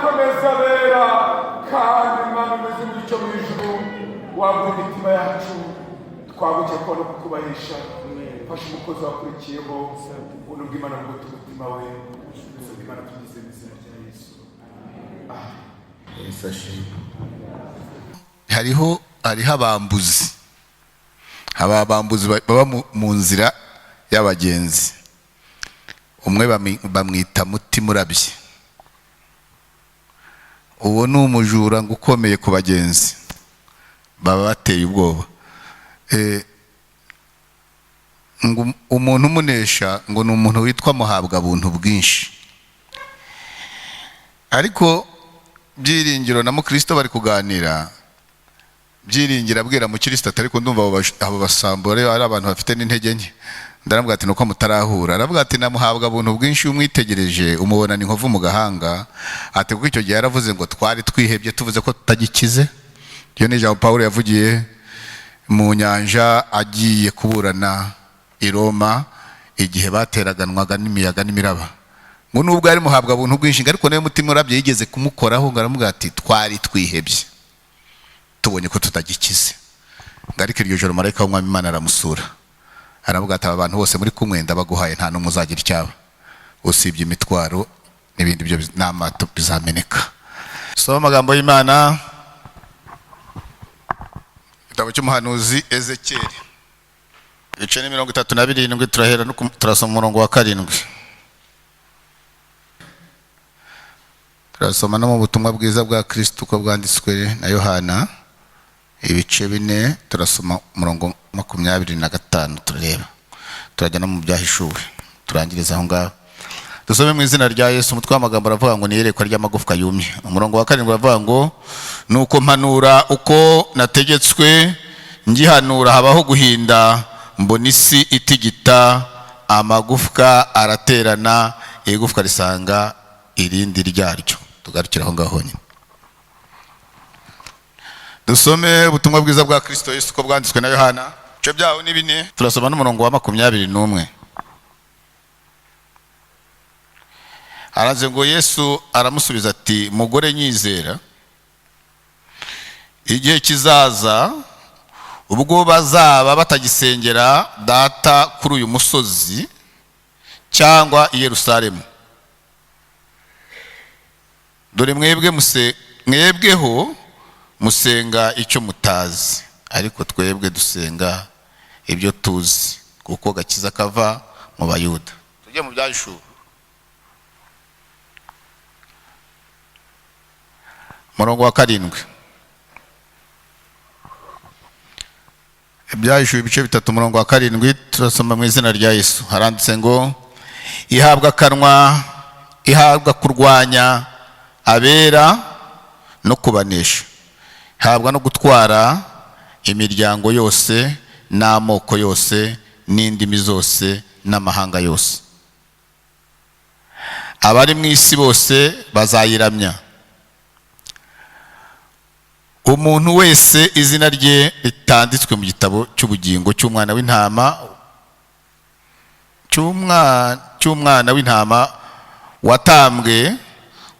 Komeza abera, kandi Mwami umeze gutyo mu ijuru, wagura imitima yacu, twaguke ko no kukubahisha. Fasha umukozi wakurikiyeho, ubuntu bw'Imana bwuta umutima we. Dusabye Imana tugize mu izina rya Yesu. Yesu ashimwe. Hariho abambuzi, haba abambuzi baba mu nzira y'abagenzi. Umwe bamwita Mutima Urabye. Uwo ni umujura ngo ukomeye ku bagenzi, baba bateye ubwoba. Ngo umuntu umunesha ngo ni umuntu witwa Muhabwa Buntu Bwinshi. Ariko Byiringiro na Mukristo bari kuganira, Byiringiro abwira Mukristo ati: "Ariko ndumva abo basambo rero ari abantu bafite n'intege nke." Ndaramubwira ati: "Nuko mutarahura." Aravuga ati: "Namuhabwa buntu bwinshi, umwitegereje umubonana inkovu mu gahanga." Ati: "Kuko icyo gihe yaravuze ngo twari twihebye, tuvuze ko tutagikize." Iyo ni ijambo Pawulo yavugiye mu nyanja agiye kuburana i Roma, igihe bateraganwaga n'imiyaga n'imiraba. Ngo nubwo yari Muhabwa Buntu Bwinshi, ngo ariko nawe Mutima Urabye yigeze kumukoraho, ngo aramubwira ati: "Twari twihebye, tubonye ko tutagikize." Ngo ariko iryo joro marayika w'Umwami Imana aramusura, aravuga ati: "Aba bantu bose muri kumwe ndabaguhaye, nta n'umwe uzagira icyaba usibye imitwaro n'ibindi byo n'amato bizameneka." Soma amagambo y'Imana, igitabo cy'umuhanuzi Ezekiyeli, ibice ni 37. Turahera no turasoma umurongo wa 7. Turasoma no mu butumwa bwiza bwa Kristo uko bwanditswe na Yohana, ibice 4, turasoma umurongo 25. Turareba, turajya no mu Byahishuwe, turangiriza aho ngaho. Dusome mu izina rya Yesu. Umutwe w'amagambo aravuga ngo ni iyerekwa ry'amagufwa yumye. Umurongo wa 7 uravuga ngo: "Nuko mpanura uko nategetswe, ngihanura habaho guhinda, mbona isi itigita, amagufwa araterana, igufwa risanga irindi ryaryo." Tugarukire aho ngaho nyine. Dusome ubutumwa bwiza bwa Kristo Yesu uko bwanditswe na Yohana, ibice byaho ni 4, turasoma n'umurongo wa 21. Araze ngo: "Yesu aramusubiza ati: 'Mugore, nyizera, igihe kizaza ubwo bazaba batagisengera Data kuri uyu musozi cyangwa i Yerusalemu. Dore mwebwe mwebweho musenga icyo mutazi, ariko twebwe dusenga ibyo tuzi, kuko gakiza kava mu Bayuda.'" Tujye mu Byahishuwe, umurongo wa 7. Ibyahishuwe ibice 3, umurongo wa 7, turasoma mu izina rya Yesu. Haranditse ngo: "Ihabwa akanwa, ihabwa kurwanya abera no kubanesha, ihabwa no gutwara imiryango yose n'amoko yose n'indimi zose n'amahanga yose. Abari mu isi bose bazayiramya, umuntu wese izina rye ritanditswe mu gitabo cy'ubugingo cy'umwana w'intama, cy'umwana w'intama watambwe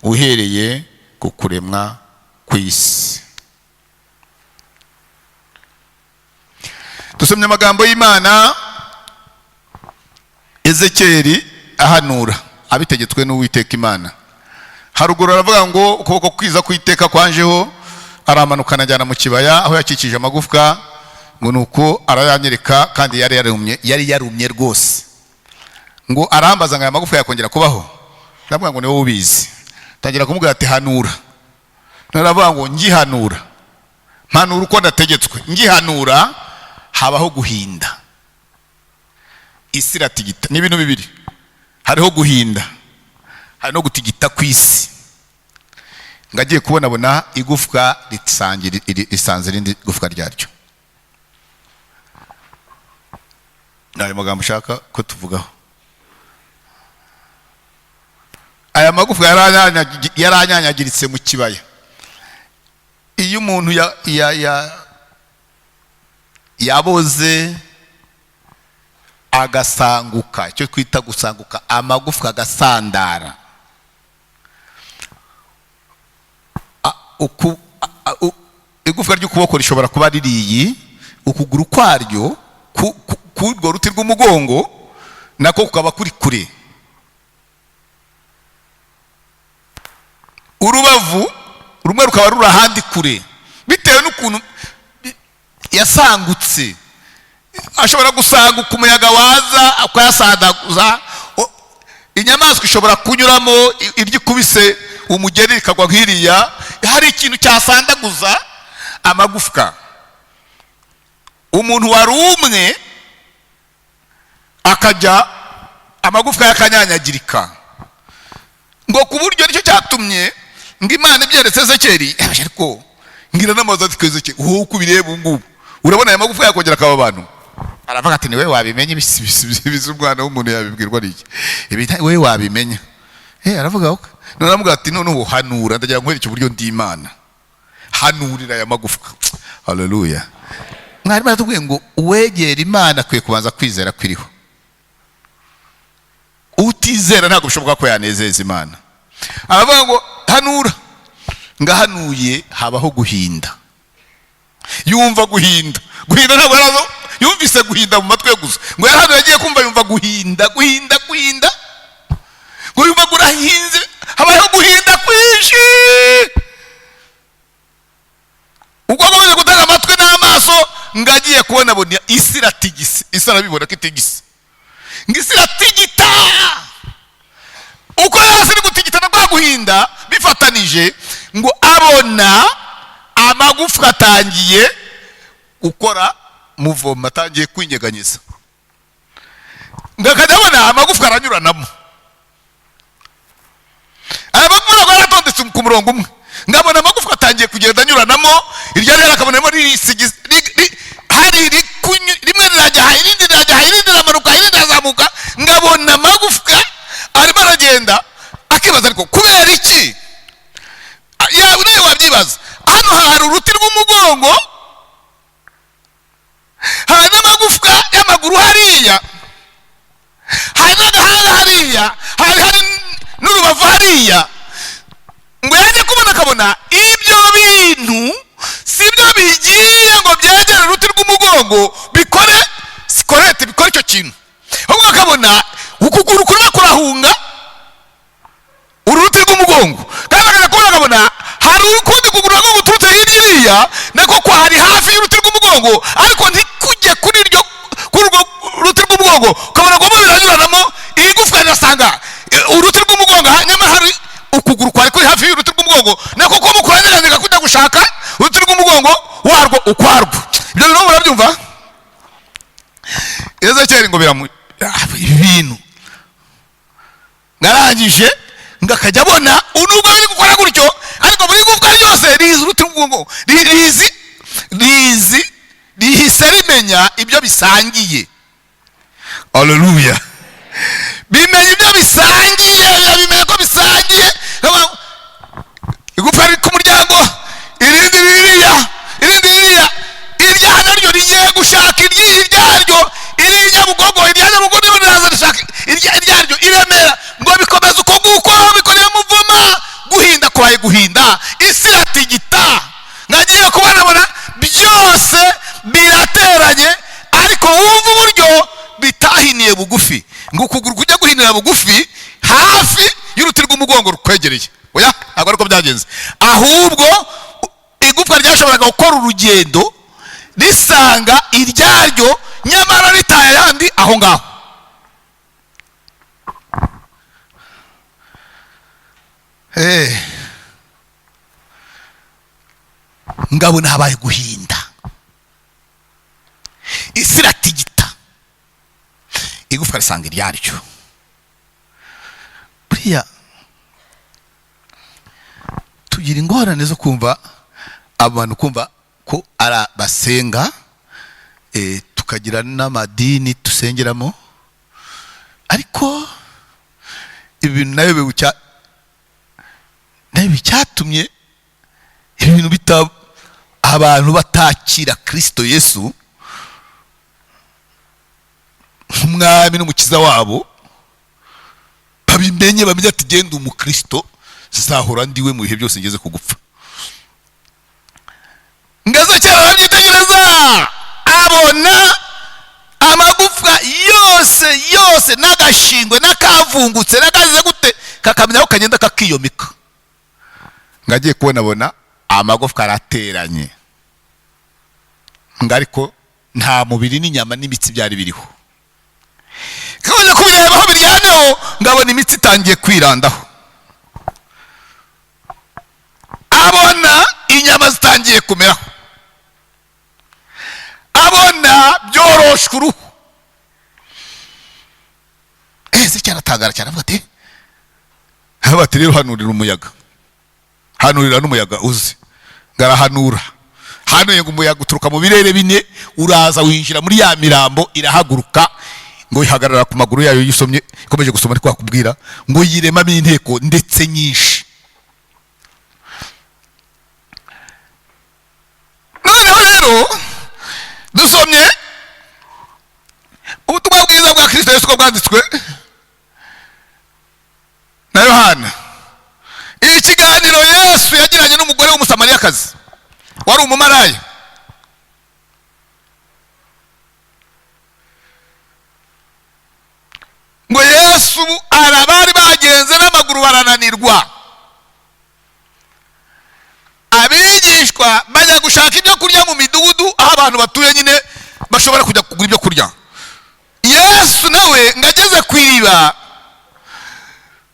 uhereye ku kuremwa kw'isi." Dusomye amagambo y'Imana, Ezekiyeli ahanura abitegetswe n'Uwiteka Imana. Haruguru aravuga ngo ukuboko kwiza kw'Iteka kwanjeho, aramanukana ajyana mu kibaya aho yakikije amagufwa, ngo nuko arayanyereka, kandi yari yarumye, yari yarumye rwose. Ngo arambaza ngo: "Aya magufwa yakongera kubaho?" Ndavuga ngo: "Ni wowe ubizi." Tangira kumubwira ati: "Hanura." Naravuga ngo: "Ngihanura, mpanura uko ndategetswe, ngihanura habaho guhinda, isi iratigita." Ni ibintu bibiri, hariho guhinda, hari no gutigita kw'isi. Ngo agiye kubonabona igufwa risanze irindi gufwa ryaryo. Ni ayo magambo ushaka ko tuvugaho. Aya magufwa yaranyanyagiritse mu kibaya. Iyo umuntu yaboze agasanguka, icyo twita gusanguka, amagufwa agasandara. Igufwa ry'ukuboko rishobora kuba ririyi, ukuguru kwaryo kurwo ruti rw'umugongo nako kukaba kuri kure, urubavu rumwe rukaba ruri ahandi kure, bitewe n'ukuntu yasangutse. Ashobora gusanguka umuyaga waza akayasandaguza, inyamaswa ishobora kunyuramo iryo ikubise umugeri ikagwa nk'iriya. Hari ikintu cyasandaguza amagufwa. Umuntu wari umwe akajya amagufwa yakanyanyagirika, ngo ku buryo nicyo cyatumye ngo Imana ibyeretse Ezekiyeli, ariko ngira n'amazi ati Ezekiyeli, wowe uko ubireba ubu ngubu urabona aya magufwa yakongera akaba abantu? Aravuga ati niwe wabimenya, ibisi umwana w'umuntu yabibwirwa n'iki? Ibi wowe wabimenya. Aravuga ok. None aravuga ati noneho hanura, ndagira ngo nkwereke uburyo ndi Imana, hanurira aya magufwa. Haleluya. Mwarimu aratubwiye ngo uwegera Imana akwiye kubanza kwizera kwiriho. Utizera ntabwo bishoboka ko yanezeza Imana. Aravuga ngo hanura, ngahanuye habaho guhinda. Yumva guhinda, guhinda ntabwo yarazo, yumvise guhinda mu matwi ye gusa, ngo yarahanuye agiye kumva yumva guhinda, guhinda, guhinda, ngo yumva gurahinze, habayeho guhinda kwinshi. Ubwo akomeje gutega amatwi n'amaso, ngo agiye kubona abona isi iratigise, isi arabibona ko itigise, ngo isi iratigita. Uko yari iri gutigita na kwa guhinda bifatanije, ngo abona amagufwa atangiye gukora muvoma, atangiye kwinyeganyeza, ngo akajya abona amagufwa aranyuranamo. Aya magufwa ntabwo yari atondetse ku murongo umwe, ngo abona amagufwa atangiye kugenda anyuranamo, iryo rero akabonamo hari rimwe rirajya aha, irindi rirajya aha, irindi riramanuka, irindi rirazamuka, ngo abona amagufwa arimo aragenda. Akibaza ariko kubera iki? Yawe nawe wabyibaza. Hano hari uruti rw'umugongo, hari n'amagufwa y'amaguru hariya, hari n'agahanga hariya, hari n'urubavu hariya. Ngo yajye kubona akabona ibyo bintu si byo bigiye ngo byegere uruti rw'umugongo bikore sikorete, bikore icyo kintu, ahubwo akabona ukuguru kurimo kurahunga uru ruti rw'umugongo, kandi akajya kubona akabona hari ukundi kuguru nako guturutse hirya iriya, nako kwari hafi y'uruti rw'umugongo, ariko ntikujye kuri iryo, kuri urwo ruti rw'umugongo. Ukabona ngo biranyuranamo, igufwa rirasanga uruti rw'umugongo, nyamara hari ukuguru kwari kuri hafi y'uruti rw'umugongo, nako ko mukuranyeganyega kujya gushaka uruti rw'umugongo warwo ukwarwo. Ibyo bintu murabyumva? Ezekiyeli ngo biramu ibi bintu ngarangije, ngo akajya abona nubwo biri gukora gutyo, ariko buri gufwa ryose rizi uruti rw'umugongo, rizi, rizi, rihise rimenya ibyo bisangiye. Haleluya. Bimenya ibyo bisangiye, bimenya ko bisangiye. Igufwa riri ku muryango, irindi ririya, irindi ririya, irya naryo rigiye gushaka iryaryo, iri Nyabugogo, irya Nyabugogo niba riraza rishaka iryaryo i Remera. Ngo bikomeze uko nguko, bikoreye muvuma, guhinda kubaye guhinda, isi iratigita. Ngagiye kubonabona byose birateranye, ariko wumva uburyo bitahiniye bugufi, ngo ukuguru kujya guhinira bugufi hafi y'uruti rw'umugongo rukwegereye. Oya, ntabwo ariko byagenze, ahubwo igufwa ryashoboraga gukora urugendo risanga iryaryo, nyamara ritaye ayandi aho ngaho. Ngabona habaye guhinda, isi iratigita, igufwa risanga iryaryo. Buriya tugira ingorane zo kumva abantu kumva ko ari basenga, tukagira n'amadini dusengeramo, ariko ibintu nayo nayo bicyatumye ibintu bita abantu batakira Kristo Yesu nk'umwami n'umukiza wabo, babimenye, bamenye ati genda umukristo zahora ndiwe mu bihe byose ngeze kugupfa. Kose n'agashingwe n'akavungutse n'akazize gute, kakamenya aho kagenda kakiyomeka. Ngo agiye kubonabona amagufwa arateranye, ngo ariko nta mubiri n'inyama n'imitsi byari biriho. Kabonye kubireba aho biryamyeho, ngabona imitsi itangiye kwirandaho, abona inyama zitangiye kumeraho, abona byoroshwe uruhu. Ese cyaratangara cyane, avuga ati, bati rero hanurira umuyaga, hanurira n'umuyaga uzi. Ngarahanura, hanuye ngo umuyaga uturuka mu birere bine, uraza winjira muri ya mirambo, irahaguruka, ngo ihagarara ku maguru yayo. Yisomye ikomeje gusoma, ariko wakubwira ngo yiremamo inteko ndetse nyinshi. Noneho rero dusomye ubutumwa bwiza bwa Kristo Yesu uko bwanditswe na Yohana, ikiganiro Yesu yagiranye n'umugore w'Umusamariyakazi wari umumaraya. Ngo Yesu arabari bagenze n'amaguru barananirwa, abigishwa bajya gushaka ibyo kurya mu midugudu aho abantu batuye nyine bashobora kujya kugura ibyo kurya. Yesu nawe ngo ageze ku iriba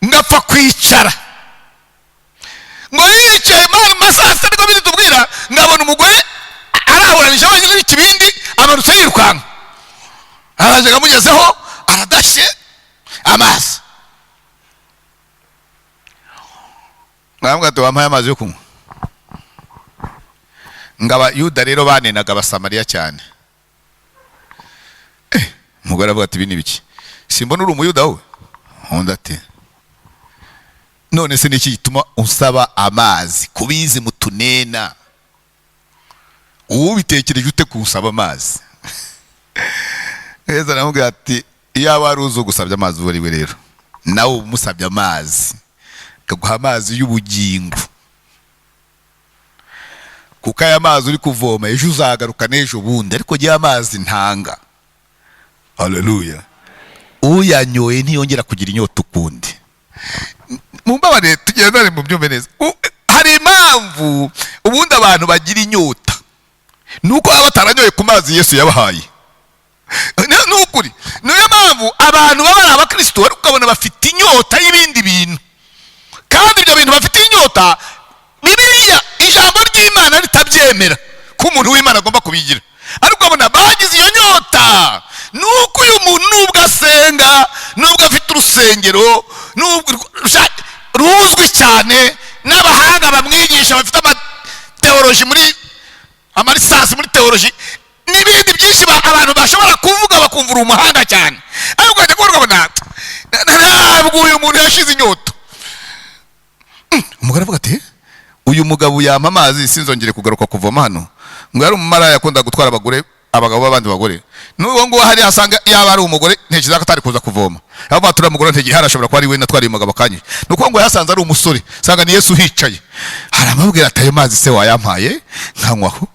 ngapfa kwicara, ngo yicaye mu masaha sita niko bitubwira, ngabona umugore arahuranije wenyine n'ikibindi, amanutse yirukanka, araje amugezeho aradashye amazi. Ngamwe ati wampaye amazi yo kunywa. Ngaba Yuda rero banenaga Abasamariya cyane. Umugore avuga ati ibi ni biki? Simbona uri Umuyuda wowe? Undi ati none se niki gituma unsaba amazi kubizi mutunena? Ubitekereje ute kunsaba amazi? Yesu aramubwira ati iyaba wari uzi ugusabye amazi uwo ari we rero, nawe umusabye amazi akaguha amazi y'ubugingo, kuko aya mazi uri kuvoma ejo uzagaruka n'ejo bundi, ariko jya amazi ntanga. Haleluya! Uyanyoye ntiyongera kugira inyota ukundi. Mumbabare tugendane mu byumve neza. Hari impamvu ubundi abantu bagira inyota, nuko baba bataranyoye ku mazi Yesu yabahaye. Ni ukuri, niyo mpamvu abantu baba ari abakristo ariko ukabona bafite inyota y'ibindi bintu, kandi ibyo bintu bafite inyota Bibiliya ijambo ry'Imana ritabyemera ko umuntu w'Imana agomba kubigira, ariko ukabona bagize iyo nyota. Nuko uyu muntu nubwo asenga, nubwo afite urusengero nubwo ruzwi cyane n'abahanga bamwigisha bafite amateoloji muri amalisansi muri teoloji n'ibindi byinshi, abantu bashobora kuvuga bakumva uri umuhanga cyane, ariko ukajya kubona ukabona ntabwo uyu muntu yashize inyota. Umugore avuga ati uyu mugabo yampa amazi sinzongere kugaruka kuvoma hano. Ngo yari umumaraya, yakunda gutwara abagore, abagabo b'abandi bagore. N'uwo nguwo hari asanga yaba ari umugore ntekereza ko atari kuza kuvoma, aho batura umugore ntekereza harashobora kuba ari we natwariye umugabo akanyije. Nuko ngo yasanze ari umusore, sanga ni Yesu uhicaye, aramubwira ati ayo mazi se wayampaye nkanywaho?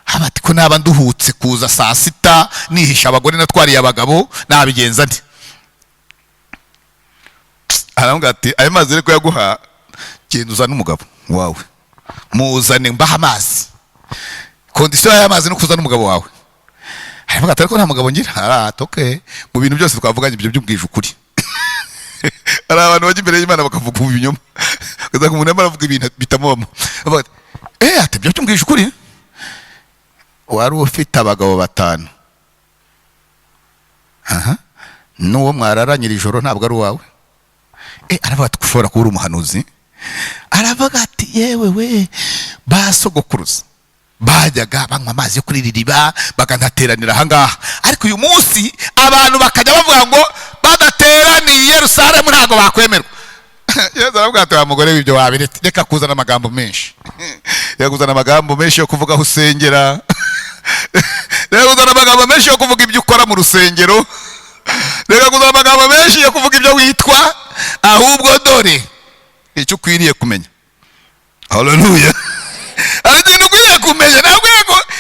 Ati ko naba nduhutse kuza saa sita nihisha abagore natwariye abagabo, nabigenza nte? Aramubwira ati ayo mazi rero kuyaguha, genda uzane umugabo wawe, muzane mbaha amazi. Kondisiyo y'amazi no kuzana umugabo wawe. Aravuga ati ariko nta mugabo ngira. Arata okay, mu bintu byose twavuganye ibyo byubwije ukuri. Hari abantu bajya imbere y'Imana bakavuga ibinyoma, ugasanga umuntu arimo aravuga ibintu bitamubamo. Avuga ati ati ibyo byubwije ukuri, wari ufite abagabo batanu, aha n'uwo mwararanye iri joro ntabwo ari uwawe. Aravuga ati ushobora kuba uri umuhanuzi. Aravuga ati yewe we, basogokuruza bajyaga banywa amazi yo kuri iri riba bakanateranira aha ngaha, ariko uyu munsi abantu bakajya bavuga ngo badateraniye i Yerusalemu ntabwo bakwemerwa. Yesu aravuga ati wa mugore w'ibyo wabiretse, reka kuzana amagambo menshi, reka kuzana amagambo menshi yo kuvuga aho usengera, reka kuzana amagambo menshi yo kuvuga ibyo ukora mu rusengero, reka kuzana amagambo menshi yo kuvuga ibyo witwa, ahubwo dore icyo ukwiriye kumenya. Haleluya! Hari ikintu ukwiriye kumenya, ntabwo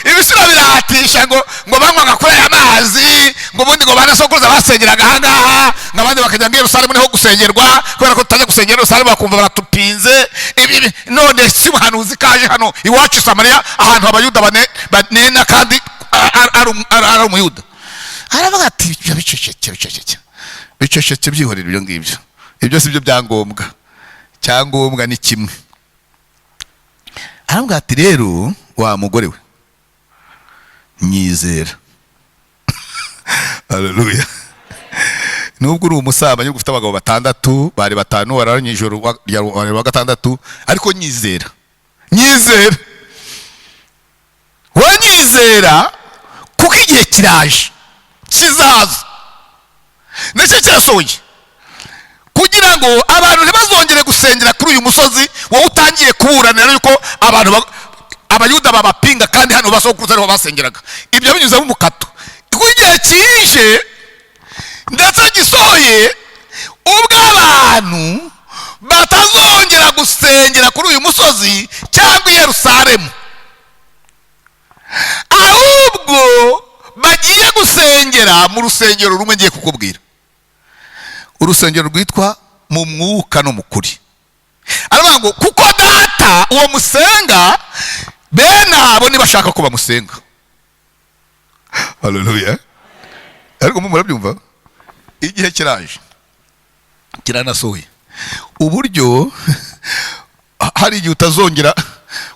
ibintu Ibisura birahatisha ngo banywaga kuri aya mazi, ngo ubundi ngo banasokuruza basengeraga aha ngaha, ngo abandi bakajya muri Yerusalemu niho gusengerwa, kubera ko tutajya gusengera Yerusalemu bakumva baratupinze. None si muhanuzi kaje hano iwacu Samariya, ahantu abayuda banena kandi ari umuyuda. Aravuga ati ibyo biceceke biceceke biceceke, byihorera ibyo ngibyo, ibyo si byo byangombwa, cyangombwa ni kimwe. Aravuga ati rero wa mugore we nyizera. Haleluya. Nubwo uri umusambanyi ufite abagabo 6, bari 5 wararanye ijoro wa 6, ariko nyizera, nyizera, wanyizera, kuko igihe kiraje kizaza ndetse kirasohoye, kugira ngo abantu ntibazongere gusengera kuri uyu musozi wowe utangiye kuburanira yuko abantu abayuda babapinga, kandi hano basokuruza ariho basengeraga. Ibyo binyuzemo umukato. Igihe kije ndetse gisohoye ubwo abantu batazongera gusengera kuri uyu musozi cyangwa i Yerusalemu, ahubwo bagiye gusengera mu rusengero rumwe ngiye kukubwira, urusengero rwitwa mu mwuka no mu kuri. Aravuga ngo kuko data uwo musenga bene abo nibashaka ko bamusenga. Haleluya. Ariko murabyumva, igihe kiraje kiranasohoye, uburyo hari igihe utazongera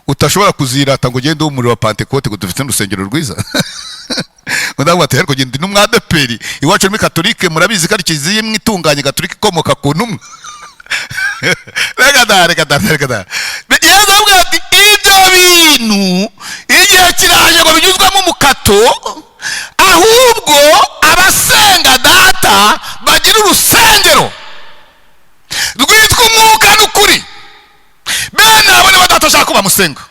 utashobora kuzirata ngo ugende umuriro wa Pentecote ngo dufite urusengero rwiza. Ndavuga ati ariko genda n'umwadeperi iwacu muri Katolike, murabizi ko ari kiliziya imwe itunganye Katolike ikomoka ku ntumwa. Reka da reka da reka da. Yesu avuga ati ibyo bintu igihe kiraje ngo binyuzwemo umukato, ahubwo abasenga data bagira urusengero rwitwa umwuka n'ukuri, bene abo nibo data ashaka ko bamusenga.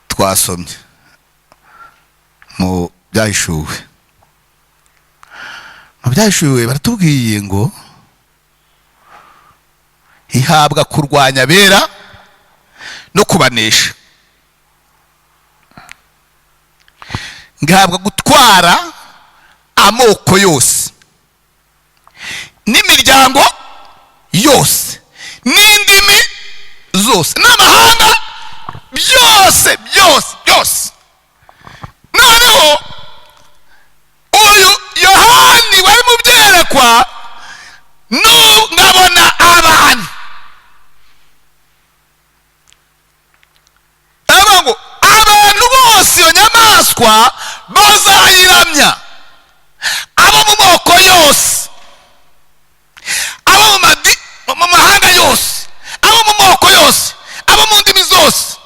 Twasomye mu byahishuwe, mu byahishuwe baratubwiye ngo ihabwa kurwanya abera no kubanesha, ngihabwa gutwara amoko yose n'imiryango yose n'indimi zose n'amahanga byose byose byose. Noneho uyu Yohani wari mu byerekwa, nkabona abantu ngo abantu bose iyo nyamaswa bazayiramya, abo mu moko yose, abo mu mahanga yose, abo mu moko yose, abo mu ndimi zose,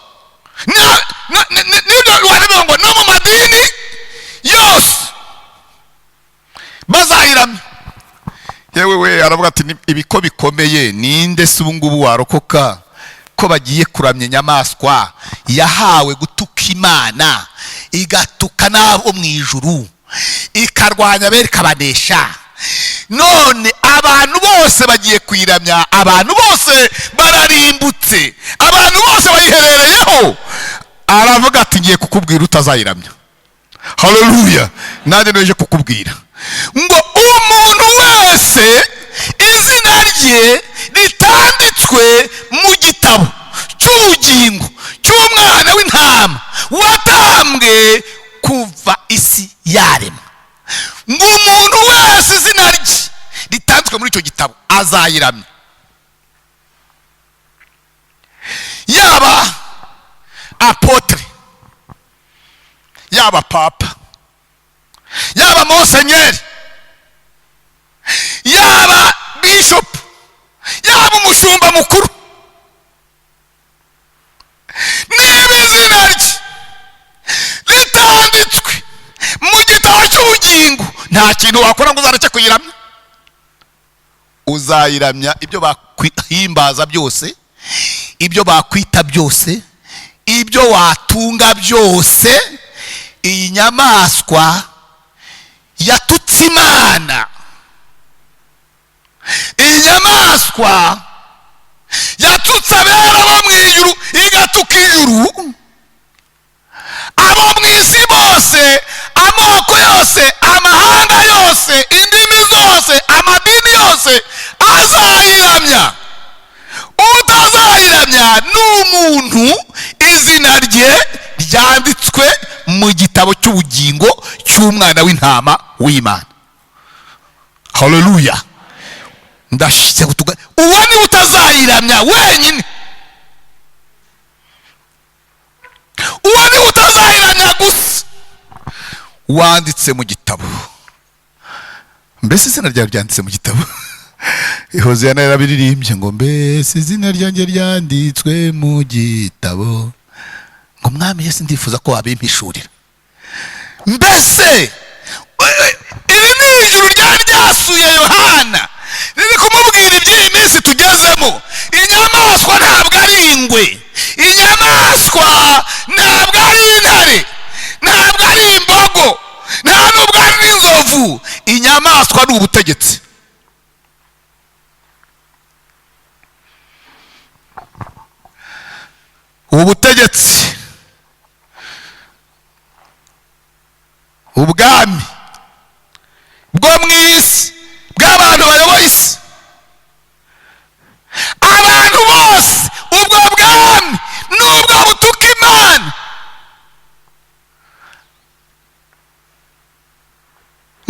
n'ibyo warabivuga ngo no mu madini yose bazayiramya. Yewe we, aravuga ati ibiko bikomeye, ninde se ubu ngubu warokoka ko bagiye kuramya inyamaswa yahawe gutuka Imana, igatuka n'abo mu ijuru, ikarwanya abera ikabanesha? None abantu bose bagiye kuyiramya, abantu bose bararimbutse, abantu bose bayiherereyeho. Aravuga ati ngiye kukubwira utazayiramya. Haleluya. Nanjye neje kukubwira ngo umuntu wese izina rye ritanditswe mu gitabo cy'ubugingo cy'umwana w'intama watambwe kuva isi yaremwa, ngo umuntu wese izina rye ritanditswe muri icyo gitabo azayiramya, yaba apotre, yaba papa, yaba monsenyeri, yaba bishop, yaba umushumba mukuru, niba izina rye ritanditswe mu gitabo cy'ubugingo, nta kintu wakora ngo uzareke kuyiramya. Uzayiramya ibyo bakwihimbaza byose, ibyo bakwita byose, ibyo watunga byose. Iyi nyamaswa yatutse Itutse Imana. Iyi nyamaswa yatutse abera bo mu ijuru, igatuka ijuru, abo mu isi bose, amoko yose, amahanga yose, indimi zose, amadini yose azayiramya. Utazayiramya ni umuntu izina rye ryanditswe mu gitabo cy'ubugingo cy'umwana w'intama w'Imana. Haleluya! Ndashyize gutuga uwo niwe utazayiramya wenyine, uwo niwe utazayiramya gusa, wanditse mu gitabo. Mbese izina ryawe ryanditse mu gitabo? Hoziyana yarabiririmbye ngo mbese izina ryanjye ryanditswe mu gitabo, ngo Mwami Yesu ndifuza ko wabimpishurira. Mbese iri ni ijuru ryari ryasuye Yohana, riri kumubwira iby'iyi minsi tugezemo. Inyamaswa ntabwo ari ingwe, inyamaswa ntabwo ari intare, ntabwo ari imbogo, nta nubwo ari n'inzovu. Inyamaswa ni ubutegetsi. Ubutegetsi, ubwami bwo mu isi bw'abantu bayoboye isi, abantu bose, ubwo bwami nubwo butuka Imana,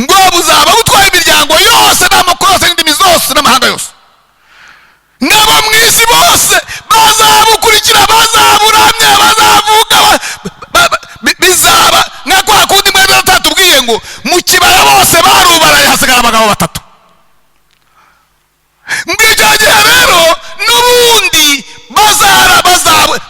ngo buzaba butwaye imiryango yose n'amoko yose n'indimi zose n'amahanga yose, n'abo mu isi bose bazabukurikira, bazaburamya, bazavuga, bizaba nka kwa kundi mwene atatubwiye ngo mu kibaya bose barubaraye hasigara abagabo batatu. Ngicyo gihe rero n'ubundi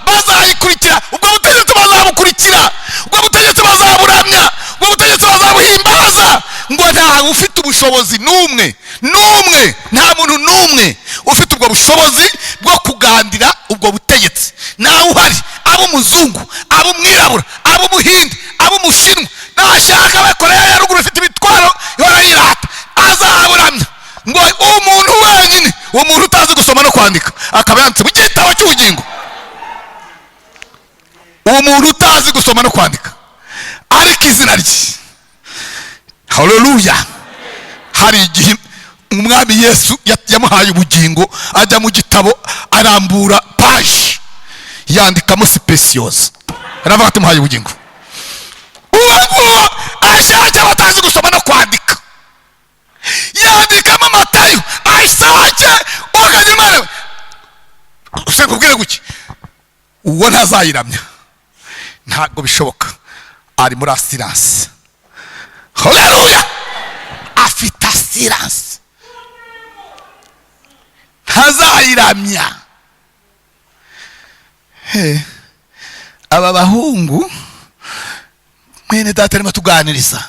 bazayikurikira, ubwo butegetsi bazabukurikira, ubwo butegetsi bazaburamya, ubwo butegetsi bazabuhimbaza. Ngo nta ufite ubushobozi n'umwe n'umwe, nta muntu n'umwe ufite ubwo bushobozi bwo kugandira ubwo butegetsi. Nawe uhari, abo umuzungu, abo umwirabura, abo umuhindi, abo umushinwa, nashaka abakoreya ya ruguru ifite imitwaro ihora yirata, azaburamya. Ngo umuntu wenyine, umuntu utazi gusoma no kwandika, akaba yanditse mu gitabo cy'ubugingo. Umuntu utazi gusoma no kwandika ariko izina rye, haleluya. Hari igihe umwami Yesu yamuhaye ubugingo, ajya mu gitabo arambura page yandikamo Speciosa, aravuga ati muhaye ubugingo. Uwo nguwo ashake abatazi gusoma no kwandika, yandikamo Matayo, ashake ukagira Imana. Usekubwire guki, uwo ntazayiramya, ntabwo bishoboka, ari muri assurance. Haleluya, afite assurance, ntazayiramya. Aba bahungu mwene data arimo tuganiriza,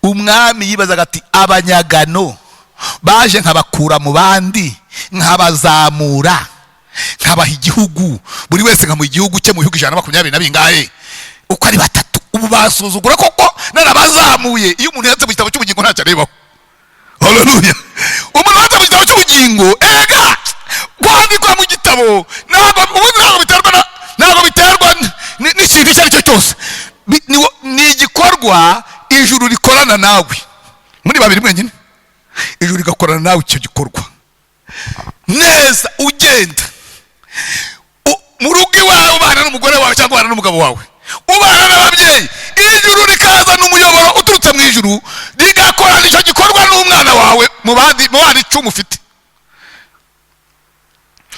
umwami yibazaga ati abanyagano baje nkabakura mu bandi, nkabazamura, nkabaha igihugu, buri wese nkamuha igihugu cye mu bihugu 120 na bingahe, uko ari batatu, ubu basuzugura koko narabazamuye. Iyo umuntu yanditse mu gitabo cy'ubugingo ntacyo arebaho. Haleluya, umuntu yanditse mu gitabo cy'ubugingo, ega kwandikwa mu gitabo ntabwo ubundi ntabwo biterwa n'ikintu icyo ari cyo cyose. Ni igikorwa ijuru rikorana nawe, muri babiri mwenyine, ijuru rigakorana nawe icyo gikorwa neza. Ugenda mu rugo iwawe, ubana n'umugore wawe cyangwa ubana n'umugabo wawe, ubana n'ababyeyi, ijuru rikazana umuyoboro uturutse mu ijuru, rigakorana icyo gikorwa n'umwana wawe mu bandi 10 ufite.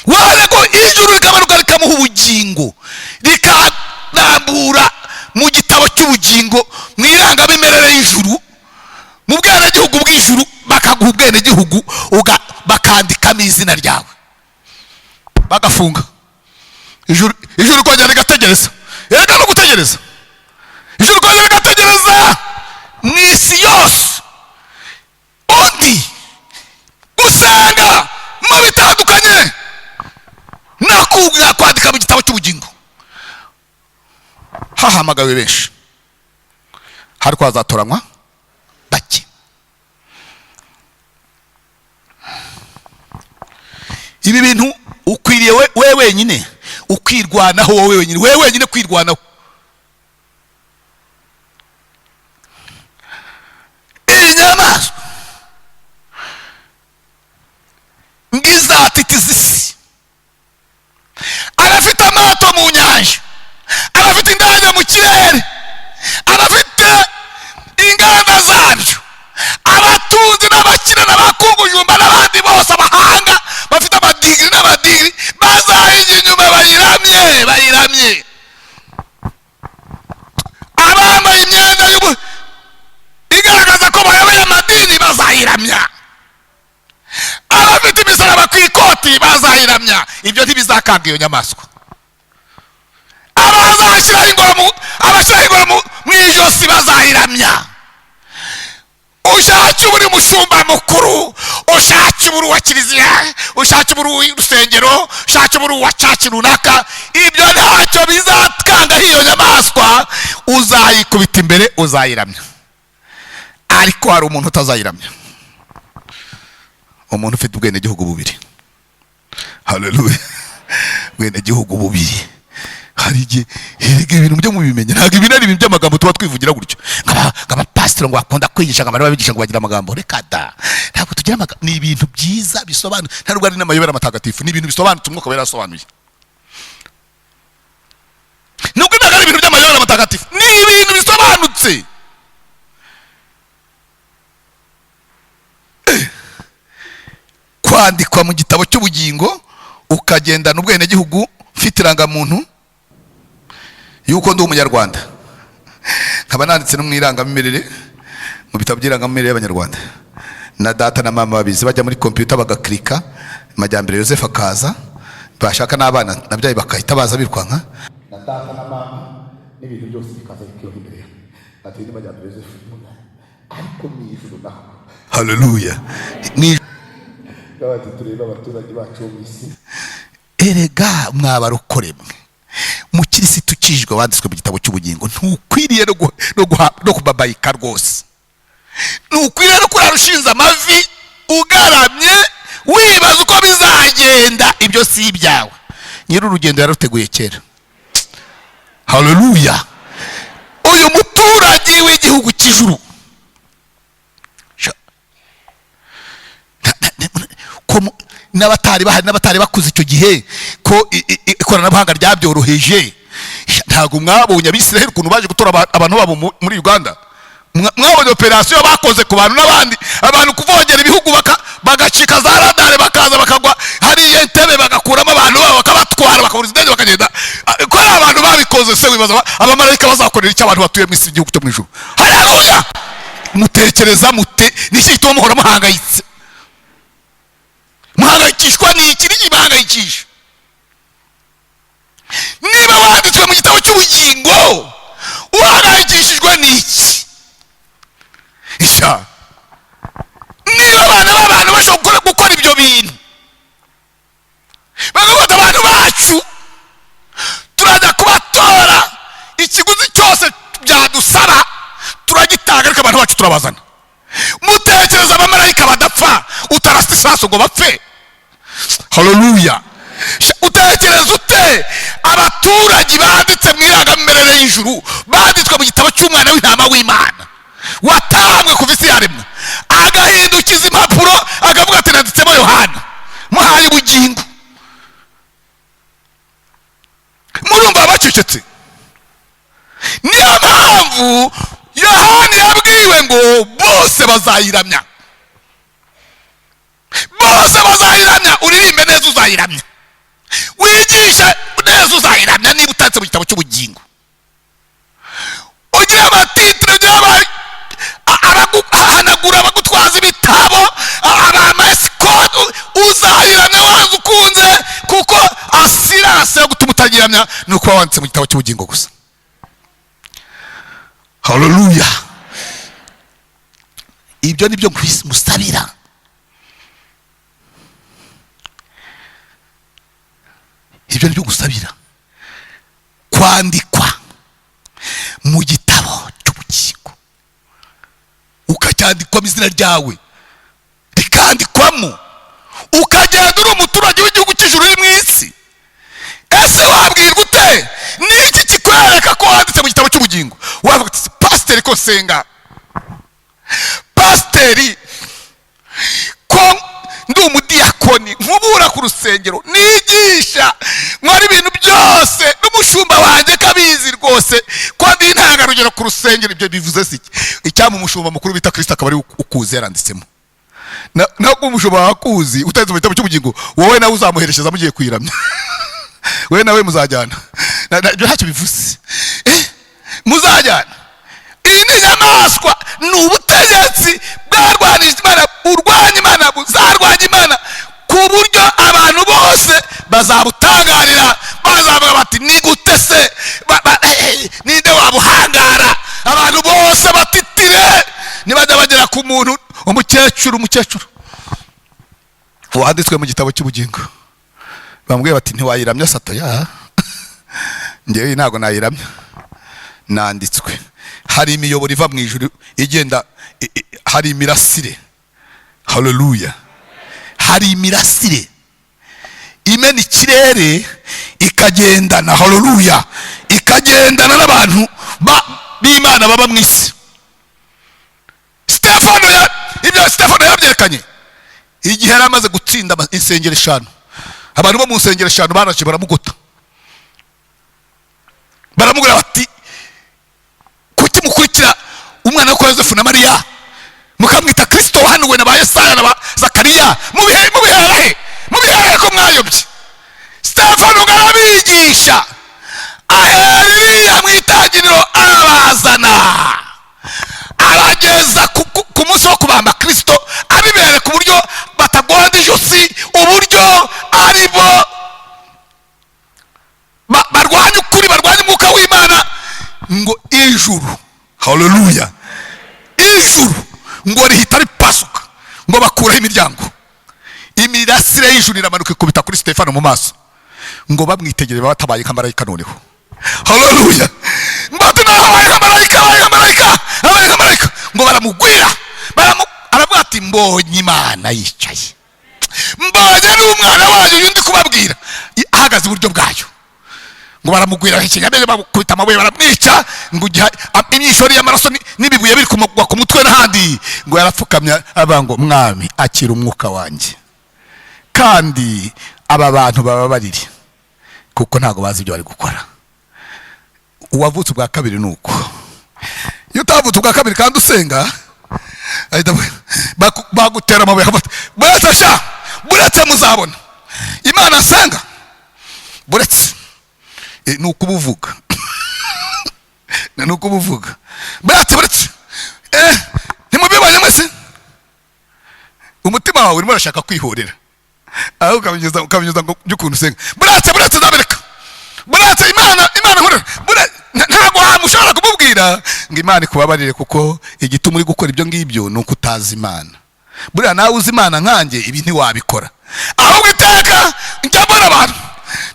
Waje ko ijuru rikamanuka rikamuha ubugingo, rikarambura mu gitabo cy'ubugingo, mu irangamimerere y'ijuru, mu bwenegihugu bw'ijuru, bakaguha ubwenegihugu, bakandikamo izina ryawe, bagafunga ijuru. Ijuru kongera rigategereza, erega no gutegereza, ijuru kongera rigategereza mu isi yose undi gusenga mu bitandukanye nakwandika mu gitabo cy'ubugingo. Hahamagawe benshi, ariko hazatoranywa bake. Ibi bintu ukwiriye we wenyine ukirwanaho, wowe wenyine, we wenyine kwirwanaho. Iyi nyamaswa ngizatitiza isi, abafite amato mu nyanja, abafite indege mu kirere, abafite inganda zabyo, abatunzi n'abakire n'abakungujumba n'abandi bose, abahanga bafite amadigiri n'amadigiri, bazayijya inyuma bayiramye, bayiramye. Abambaye imyenda igaragaza ko bayoboye amadini bazayiramya, abafite imisaraba ku ikoti bazayiramya. Ibyo ntibizakanga iyo nyamaswa. Abazashyiraho ingoro mu ijosi bazayiramya. Ushake uburi mushumba mukuru, ushake uburi wa kiliziya, ushake uburi w'urusengero, ushake uburi wa caci runaka, ibyo ntacyo bizakanga iyo nyamaswa. Uzayikubita imbere, uzayiramya. Ariko hari umuntu utazayiramya, umuntu ufite ubwenegihugu bubiri. Haleluya! Ubwenegihugu bubiri. Hari igihe erega ibintu byo mubimenya, ntabwo ibi ari ibintu by'amagambo tuba twivugira gutyo, nk'abapasiteri ngo bakunda kwigisha, ngo abantu babigisha ngo bagira amagambo. Reka da, ntabwo tugira amagambo. Ni ibintu byiza bisobanutse, nta nubwo ari n'amayobera matagatifu, ni ibintu bisobanutse Umwuka Wera yasobanuye. Nubwo ntabwo ari ibintu by'amayobera matagatifu, ni ibintu bisobanutse. Kwandikwa mu gitabo cy'ubugingo, ukagendana ubwenegihugu, mfite irangamuntu yuko ndi umunyarwanda, nkaba nanditse no mu irangamimerere, mu bitabo by'irangamimerere y'abanyarwanda, na data na mama babizi, bajya muri kompiyuta bagakirika Majyambere Yosefu akaza, bashaka n'abana nabyaye bakahita baza birukanka, na data na mama n'ibintu byose bikaza bikibaho imbere yawe. Ati ni Majyambere Yosefu, ariko mu ijuru naho. Haleluya! Turebe abaturage bacu mu isi. Erega mwabarokore mwe, mukirisitu ukijwe wanditswe mu gitabo cy'ubugingo, ntukwiriye no kubabayika rwose, ntukwiriye no kurara ushinze amavi ugaramye wibaza uko bizagenda. Ibyo si ibyawe, nyiri urugendo yaruteguye kera. Haleluya! Uyu muturage w'igihugu cy'ijuru, n'abatari bahari n'abatari bakuze icyo gihe, ko ikoranabuhanga ryabyoroheje. Ntabwo mwabonye Abisiraheli ukuntu baje gutora abantu babo muri Uganda? Mwabonye operasiyo bakoze ku bantu n'abandi, abantu kuvogera ibihugu, bagacika za radare, bakaza bakagwa hariya Entebbe, bagakuramo abantu babo bakabatwara, bakaburiza indege bakagenda. Ko ari abantu babikoze se, wibaza abamarayika bazakorera icyo abantu batuye mu isi, igihugu cyo mu ijuru? Haleluya! Mutekereza mute? Ni iki gituma muhora muhangayitse? Muhangayikishwa n'iki? N'iki muhangayikisha? Niba wanditswe mu gitabo cy'ubugingo, uhangayikishijwe n'iki? Isha, niba abana b'abantu bashobora gukora ibyo bintu, bagafata abantu bacu, turajya kubatora, ikiguzi cyose byadusaba turagitanga, ariko abantu bacu turabazana. Mutekereza abamarayika badapfa, utarasa isasu ngo bapfe? Haleluya! Utekereza ute abaturage banditse mu irangamimerere y'ijuru, banditswe mu gitabo cy'umwana w'intama w'Imana watambwe kuva isi yaremwa, agahindukiza impapuro akavuga ati nanditsemo Yohana, muhaye ubugingo. Murumva bacecetse. Niyo mpamvu Yohana yabwiwe ngo bose bazayiramya, bose bazayiramya. Uririmbe neza uzayiramya, wigishe neza uzayiramya, niba utanditse mu gitabo cy'ubugingo. Ugira amatitire, ugira abaguhanagura, abagutwaza ibitabo, abamasikoti, uzayiramya wanze ukunze, kuko asirase yo gutuma utayiramya ni ukuba wanditse mu gitabo cy'ubugingo gusa. Haleluya! Ibyo ni byo musabira. Ibyo ni byo gusabira, kwandikwa mu gitabo cy'ubugingo, ukacyandikwamo izina ryawe rikandikwamo, Ukagenda uri umuturage w'igihugu cy'ijuru uri mu isi. Ese wabwirwa ute? Niki kikwereka ko wanditse mu gitabo cy'ubugingo? Wavuga uti: "Pasiteri, ko nsenga, pasiteri, ko ndi umudiyakoni, nkubura ku rusengero, nigisha, nkora ibintu byose, n'umushumba wanjye kabizi rwose ko ndi intangarugero ku rusengero, ibyo bivuze si iki?" Icyampa umushumba mukuru bita Kirisito akaba ari ukuzi yaranditsemo. Ntabwo umushumba wakuzi utanditse mu gitabo cy'ubugingo, wowe nawe uzamuherekeza mugiye kuyiramya, wowe nawe muzajyana. Ibyo ntacyo bivuze. Muzajyana. Iyi ni inyamaswa, ni ubutegetsi bwarwanije Imana, urwanya Imana, buzarwanya Imana ku buryo abantu bose bazabutangarira, bazavuga bati: "Ni gute se? Ninde wabuhangara?" Abantu bose batitire nibajya bagera ku muntu, umukecuru, umukecuru wanditswe mu gitabo cy'ubugingo, bambwiye bati: "Ntiwayiramya sato ya ngewe ntabwo nayiramya, nanditswe." Hari imiyoboro iva mu ijuru igenda, hari imirasire, haleluya, hari imirasire imena ikirere ikagendana, haleluya, ikagendana n'abantu b'Imana baba mu isi. Stefano ibyo Stefano yabyerekanye igihe yari amaze gutsinda insengero eshanu. Abantu bo mu nsengero eshanu baraje baramugota, baramubwira bati: "Kuki mukurikira umwana wo kwa Yosefu na Mariya, mukamwita Kirisito wahanuwe na ba Yesaya na ba Zakariya? Mubihera he? Mubihera he ko mwayobye?" Stefano ngo arabigisha, ahera iriya mu itangiriro, arabazana, abageza ku munsi wo kubamba Kirisito, abibereka uburyo batagonda ijosi, uburyo ari bo barwanya ukuri, barwanya umwuka w'Imana. Ngo ijuru, haleluya, ijuru ngo rihita ripasuka, ngo bakuraho imiryango, imirasire y'ijuru iramanuka ikubita kuri Stefano mu maso. Ngo bamwitegereye batabaye nka marayika noneho, haleluya. Ngo ati naho abaye nka marayika, abaye nka marayika, abaye nka marayika. Ngo baramugwira, aravuga ati: "Mbonye Imana yicaye, mbonye n'umwana wayo uyu ndi kubabwira ahagaze iburyo bwayo." Ngo baramugwira ikinyameze, bamukubita amabuye, baramwica. Ngo igihe imyishori y'amaraso n'ibibuye biri kumugwa ku mutwe n'ahandi, ngo yarapfukamye avuga ngo: "Mwami, akira umwuka wanjye, kandi aba bantu bababarire kuko ntabwo bazi ibyo bari gukora." Uwavutse ubwa kabiri ni uko. Iyo utavutse ubwa kabiri kandi usenga, ahita bagutera amabuye, akafata. Buretse sha, buretse muzabona Imana nsenga, buretse. Ni ukubuvuga, ni ukubuvuga. Buretse, buretse. Ntimubibonye mwese? Umutima wawe urimo urashaka kwihorera, aho ukabinyuza ngo by'ukuntu usenga. Buretse, buretse nzabereka, buretse Imana, Imana nkorera. Ntabwo wamushobora kumubwira ngo Imana ikubabarire, kuko igituma uri gukora ibyo ngibyo ni uko utazi Imana. Buriya nawe uzi Imana nkanjye, ibi ntiwabikora. Ahubwo iteka njya mbona abantu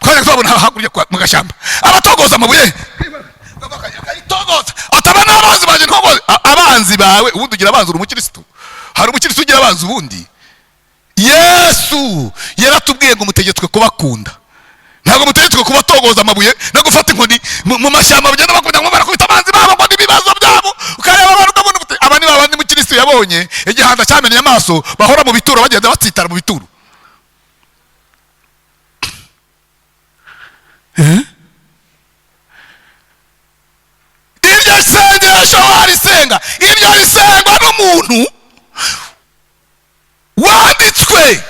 twajya tubabona hakurya mu gashyamba, abatogoza amabuye, akayitogoza, ataba n'abanzi banjye ntogoze. Abanzi bawe, ubundi ugira abanzi? Uri umukirisitu? Hari umukirisitu ugira abanzi? Ubundi Yesu yaratubwiye ngo mutegetswe kubakunda, ntabwo mutegetswe kubatogoza amabuye no gufata inkoni mu mashyamba bagenda bakubita, ngo barakubita abanzi babo, ngo n'ibibazo byabo. Ukareba abantu ukabona uti: "Aba ni babandi mukirisitu yabonye igihanda cyamennye amaso, bahora mu bituro, bagenda batsitara mu bituro." Iryo sengesho warisenga, iryo risengwa n'umuntu wanditswe.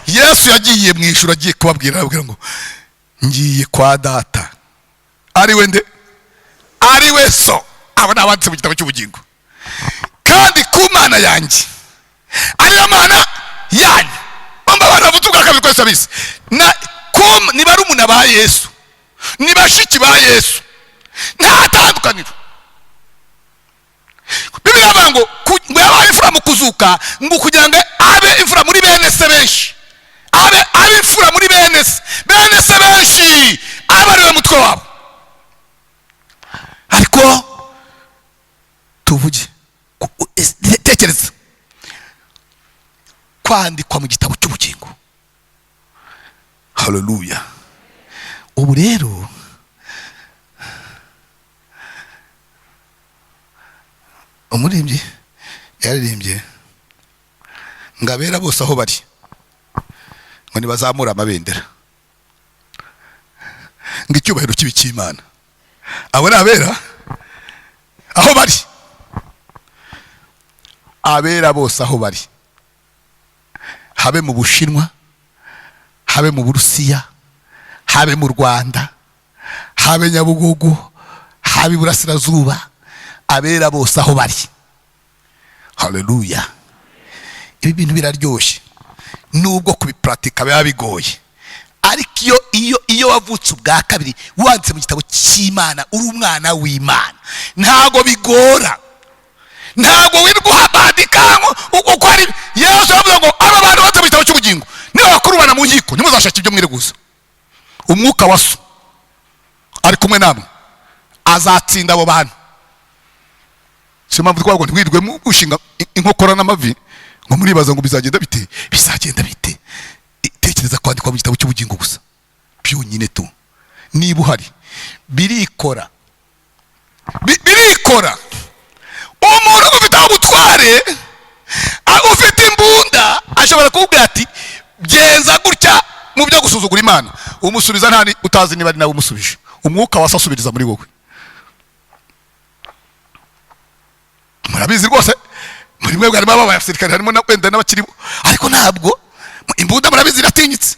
Yesu yagiye mu ijuru agiye kubabwira, arababwira ngo: "Ngiye kwa Data ari we nde? Ari we So." Abo ni abanditse mu gitabo cy'ubugingo. "Kandi ku Mana yanjye ariyo Mana yanyu." Bamba abantu bavutse ubwa kabiri twese abizi na ni barumuna ba Yesu, ni bashiki ba Yesu, nta tandukaniro. Bibiliya ivuga ngo ngo yabaye imfura mu kuzuka, ngo kugira ngo abe imfura muri bene se benshi, abe imfura muri bene se benshi, abe ari we mutwe wabo. Ariko tuvuge, tekereza kwandikwa mu gitabo cy'ubugingo. Haleluya. Ubu rero umuririmbyi yaririmbye ngo abera bose aho bari ngo ntibazamure amabendera, ngo icyubahiro kibe icy'Imana. Abo ni abera aho bari, abera bose aho bari, habe mu Bushinwa, habe mu Burusiya, habe mu Rwanda, habe Nyabugogo, habe Iburasirazuba, abera bose aho bari. Haleluya. Ibi bintu biraryoshye nubwo kubiparatika biba bigoye, ariko iyo wavutse ubwa kabiri wanditse mu gitabo cy'Imana uri umwana w'Imana, ntago bigora, ntago wirirwa uhabandika uko ari. Yesu yavuze ngo aba bantu banditse mu gitabo cy'ubugingo niba bakurubana mu nkiko ntimuzashake ibyo mwireguza. Umwuka wa so ari kumwe namwe, azatsinda abo bantu. Si mpamvu twavuga ngo ntiwirirwe mushinga inkokora n'amavi ngo muribaza ngo bizagenda bite, bizagenda bite. Tekereza kwandikwa mu gitabo cy'ubugingo gusa byonyine tu, niba uhari birikora, birikora. Umuntu ufite ubutware, ufite imbunda, ashobora kukubwira ati genza gutya mu byo gusuzugura Imana, umusubiza nta utazi niba ari nawe umusubije. Umwuka wa so asubiriza muri wowe. Murabizi rwose muri mwebwe harimo ababaye abasirikare, harimo na wenda n'abakiri, ariko ntabwo imbunda murabizi iratinyitse,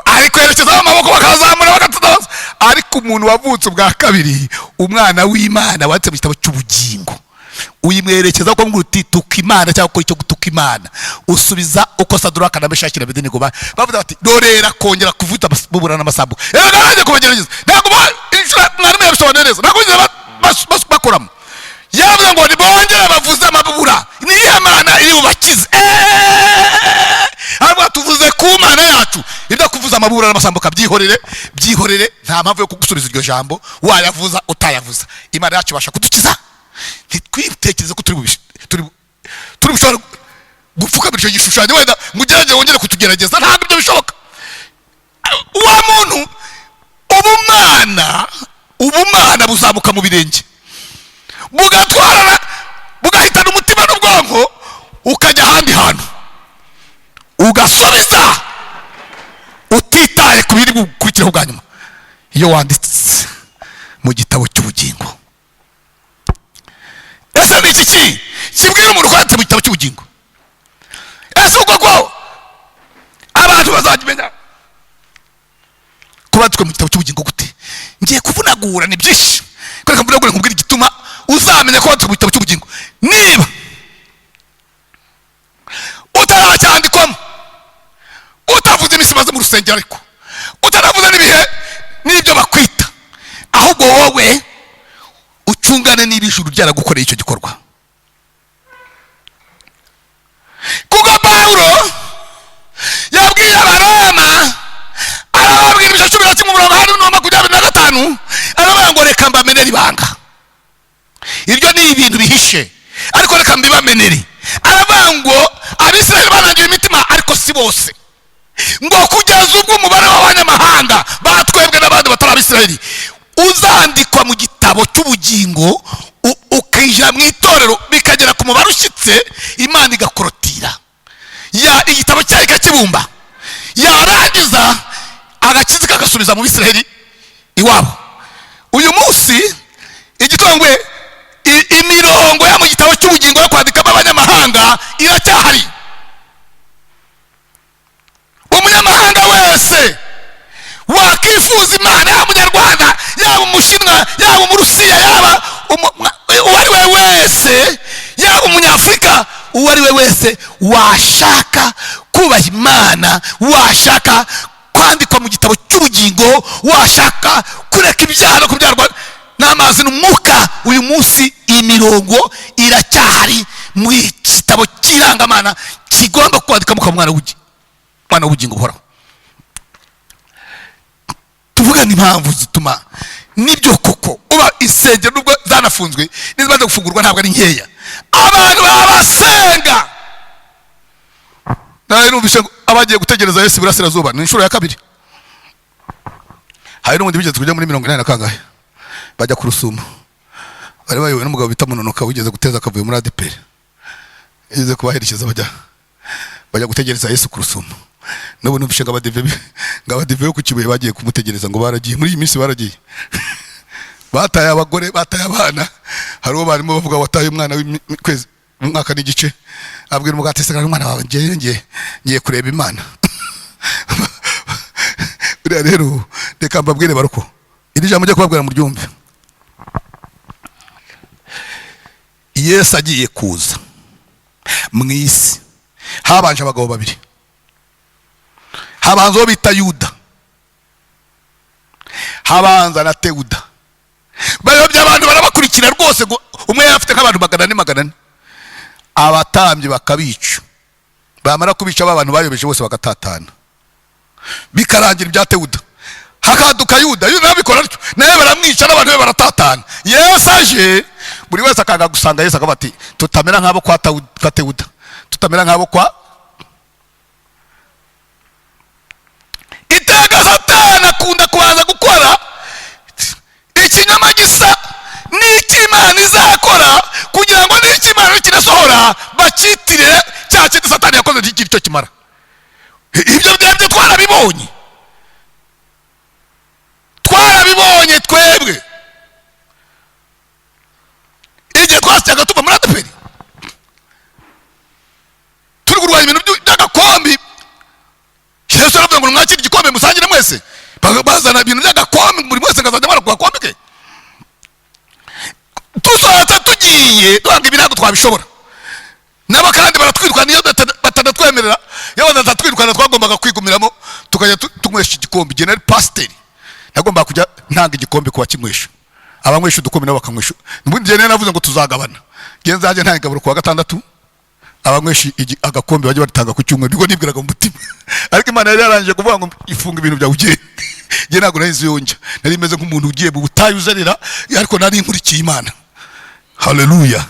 ariko yerekezaho amaboko bakazamura bagatudaza. Ariko umuntu wavutse ubwa kabiri, umwana w'Imana wanditse mu gitabo cy'ubugingo, uyimwerekeza ko uti tuka Imana cyangwa ukora icyo gutuka Imana, usubiza uko Saduraka na Meshaki na Abedenego bavuze bati dorera kongera kuvuta bubura n'amasambu. Erega kubagerageza ntabwo mwarimu yabisobanuye neza, ntabwo bakoramo. Yavuze ngo nibongere bavuze amabubura, niyo Mana iri bubakize. Hanyuma tuvuze ku Mana yacu, ibyo kuvuza amabubura n'amasambuka byihorere, byihorere, nta mpamvu yo kugusubiza iryo jambo, wayavuza utayavuza. Imana yacu ibasha kudukiza. Ntitwitekereze ko turi bushobora gupfukamira icyo gishushanyo, wenda ngo ugerageze wongere kutugerageza, ntabwo ibyo bishoboka. Wa muntu ubumana buzamuka mu birenge, bugatwarana, bugahitana umutima n'ubwonko, ukajya ahandi hantu ugasubiza utitaye ku biri gukurikiraho bwa nyuma. Iyo wanditse mu gitabo cy'ubugingo, ese ni iki kibwira umuntu ko yanditse mu gitabo cy'ubugingo? Ese ubwo ko abantu bazakimenya ko banditswe mu gitabo cy'ubugingo gute? Ngiye kuvunagura, ni byinshi, reka mvunagure nkubwire igituma uzamenya ko wanditswe mu gitabo cy'ubugingo. Niba utaracyandikwamo, utavuze iminsi imaze mu rusengero, ariko utaravuze n'ibihe n'ibyo bakwita, ahubwo wowe ucungane niba ijuru ryaragukoreye icyo gikorwa. Kuko Pawulo yabwiye Abaroma, arababwira ibice 11 umurongo hano na 25, arababwira ngo reka mbamenere ibanga. Ibyo ni ibintu bihishe, ariko reka mbibamenere. Aravuga ngo Abisirayeli banangiwe imitima, ariko si bose, ngo kugeza ubwo umubare w'abanyamahanga batwebwe n'abandi batari Abisirayeli uzandikwa mu gitabo cy'ubugingo, ukinjira mu itorero bikagera ku mubare ushyitse, Imana igakorotira ya igitabo cyayo ikakibumba, yarangiza agakiza kagasubiza mu Bisirayeli iwabo. Uyu munsi igitongwe imirongo ya mu gitabo cy'ubugingo yo kwandikamo abanyamahanga iracyahari. Umunyamahanga wese wakifuza Imana, yaba umunyarwanda, yaba umushinwa, yaba umurusiya, yaba uwo ari we wese, yaba umunyafurika, uwo ari we wese washaka kubaha Imana, washaka kwandikwa mu gitabo cy'ubugingo, washaka kureka ibyaha no kubyarwa n'amazi n'umwuka, uyu munsi imirongo iracyahari mu gitabo cy'irangamana kigomba kwandikamo kwa mwana w'ubugingo buhoraho. Tuvugane impamvu zituma nibyo koko uba insengero nubwo zanafunzwe n'izimaze gufungurwa ntabwo ari nkeya, abantu babasenga. Naraye numvise ngo abagiye gutegereza Yesu iburasirazuba ni inshuro ya kabiri. Hari n'ubundi bigeze kujya muri 80 na kangahe, bajya ku Rusumo, bari bayobowe n'umugabo bita Munonoka wigeze guteza akavuyo muri ADEPR, yigeze kubaherekeza bajya gutegereza Yesu ku Rusumo. N'ubu numvise ngo abadive bo ku Kibuye bagiye kumutegereza, ngo baragiye muri iyi minsi, baragiye bataye abagore, bataye abana. Hari uwo barimo bavuga wataye umwana w'ukwezi, umwaka n'igice, abwira umugabo ati: "Sigara umwana wawe, ngiye kureba Imana." Buriya rero reka mbabwire baruko iri jambo njya kubabwira muryumve. Yesu agiye kuza mu isi, habanje abagabo babiri. Habanza uwo bita Yuda, habanza na Tewuda. Bayobya abantu, barabakurikira rwose, ngo umwe yari afite nk'abantu 400, 400. Abatambyi bakabica, bamara kubica ba bantu bayobeje bose bagatatana, bikarangira ibya Tewuda. Hakaduka Yuda, Yuda nawe abikora atyo, nawe baramwica n'abantu be baratatana. Yesu aje, buri wese akanga gusanga Yesu, akavuga ati: "Tutamera nk'abo kwa Tewuda, tutamera nk'abo kwa." Iteka Satani akunda kubanza gukora ikinyoma gisa n'icy'Imana izakora, kugira ngo n'icy'Imana nikinasohora bacyitirire cya kindi Satani yakoze, ntikiri cyo kimara. Ibyo byabyo twarabibonye, twarabibonye twebwe igihe twasyaga tuva muri ADEPR turi kurwanya ibintu by'agakombi. Yesu aravuga ngo: "Mwakire igikombe musangire mwese." Bazana ibintu by'agakombe, buri wese ngo azajya amara ku gakombe ke. Tusohotse tugiye duhanga ibi ntabwo twabishobora. Nabo kandi baratwirukana. Iyo batanatwemerera, iyo batatwirukana, twagombaga kwigumiramo tukajya tunywesha igikombe. Igihe nari pasiteri, nagombaga kujya ntanga igikombe ku bakinywesha, abanywesha udukombe nabo bakanywesha. Ubundi igihe nari navuze ngo tuzagabana, ngiye nzajya ntanga igaburo ku wa gatandatu, abanywesha agakombe bajye batanga ku cyumweru. Nibwo nibwiraga mu mutima, ariko Imana yari yarangije kuvuga ngo: "Ifunga ibintu byawe ugende." Njye ntabwo nari nzi iyo njya, nari meze nk'umuntu ugiye mu butayu uzerera, ariko nari nkurikiye Imana. Haleluya!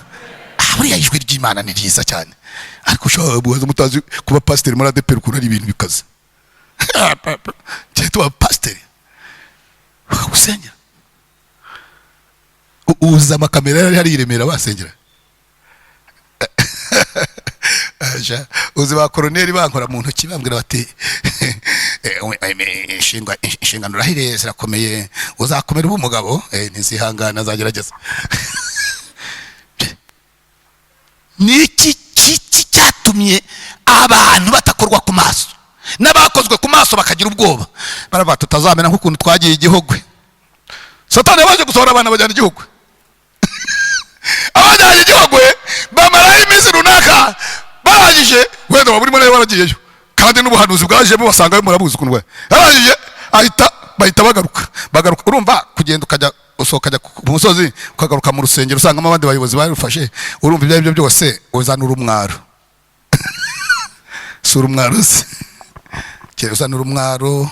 Ah, buriya ijwi ry'Imana ni ryiza cyane, ariko ushobora guhaza mutazi kuba pasiteri muri ADEPR ukuntu ari ibintu bikaze. Njye tuba pasiteri bakagusengera, uza amakamera yari hari i Remera basengera. Aja, uzi ba koroneri bankora mu ntoki bambwira bati: "Inshingano urahiriye zirakomeye, uzakomera uba umugabo." Ntizihangana, azagerageza. Ni iki kiki cyatumye abantu batakorwa ku maso, n'abakozwe ku maso bakagira ubwoba? Baravuga: "Tutazamera nk'ukuntu twagiye igihogwe." Satani yabanje gusohora abantu bajyana igihogwe. Abajyanye igihogwe bamarayo iminsi runaka, barangije, wenda waba urimo nawe waragiyeyo, kandi n'ubuhanuzi bwaje bubasangayo, murabuzi ukuntu yarangije ahita bahita bagaruka. Urumva kugenda ukajya usohoka ukajya ku musozi, ukagaruka mu rusengero usangamo abandi bayobozi barufashe, urumva ibyo ari byo byose uzanura umwaro, si urumwaro se? Kera uzanura umwaro.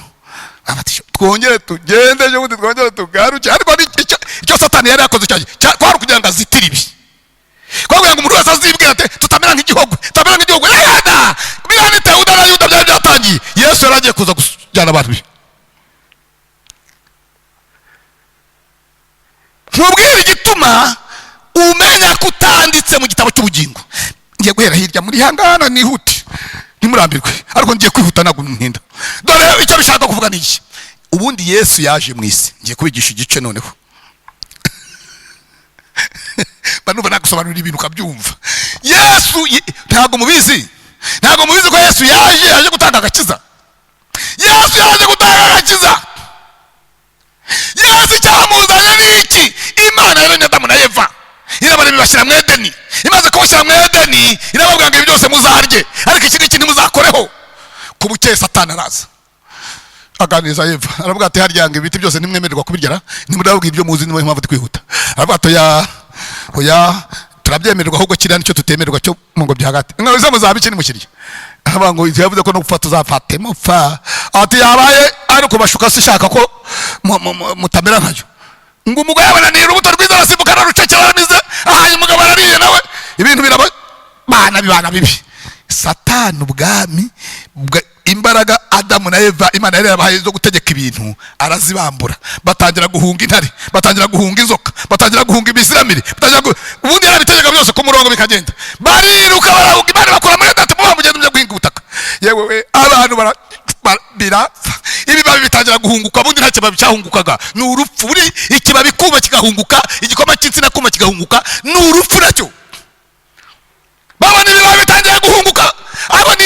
Abati, twongere tugende ejo bundi, twongere tugaruke. Ariko ni icyo Satani yari yakoze kwari ukugira ngo azitire ibi, kugira ngo umuntu wese azibwira ati: "Tutamera nk'igihogwe, tutamera nk'igihogwe." Yada biriya ni Tewuda na Yuda byari byatangiye. Yesu yari agiye kuza kujyana abantu be. Nkubwire igituma umenya ko utanditse mu gitabo cy'ubugingo. Ngiye guhera hirya muri hangana, nihute, ntimurambirwe, ariko ngiye kwihuta, ntabwo ntinda. Dore icyo bishaka kuvuga ni iki: ubundi Yesu yaje mu isi, ngiye kubigisha igice noneho mba numva nagusobanurira ibintu ukabyumva. Yesu ntabwo mubizi, ntabwo mubizi ko Yesu yaje gutanga agakiza. Yesu yaje gutanga agakiza. Yesu icyamuzanye ni iki? Imana yaremye Adamu na Eva, irabarema, ibashyira mu Edeni. Imaze kubashyira mu Edeni, irababwira ngo: "Ibi byose muzarye, ariko iki ngiki ntimuzakoreho." Ku bukeye Satani araza aganiriza Eva, aravuga ati: "Harya ngo ibiti byose ntimwemererwa kubirya?" Ntimurababwira ibyo muzi, niyo mpamvu twihuta. Aravuga ati: "Oya, oya, turabyemererwa, ahubwo kiriya nicyo tutemererwa cyo mu ngobyi hagati." Mwabize muzaba iki nimukirya? Aravuga ngo yavuze ko no gupfa tuzapfa mupfa. Ati yabaye ari kubashuka, se ishaka ko mutamera nkayo. Ngo umugore yabananiye urubuto rwiza, arasimbuka, ararucekera, aramize, ahaye umugabo, arariye nawe, ibintu biraba bana bibana bibi. Satani ubwami Imbaraga Adamu na Eva Imana yari yarabahaye zo gutegeka ibintu arazibambura. Batangira guhunga intare, batangira guhunga inzoka, batangira guhunga imiziramire, batangira ubundi yarabitegeka byose ku murongo bikagenda. Bariruka, barahunga Imana, bakura muri data muba mugenda mujya guhinga ubutaka. Yewe we, abantu birapfa, ibibabi bitangira guhunguka. Ubundi nta kibabi cyahungukaga, ni urupfu. Buri ikibabi kuma kigahunguka, igikoma cy'insina kuma kigahunguka, ni urupfu nacyo. Babona ibibabi bitangiye guhunguka, abona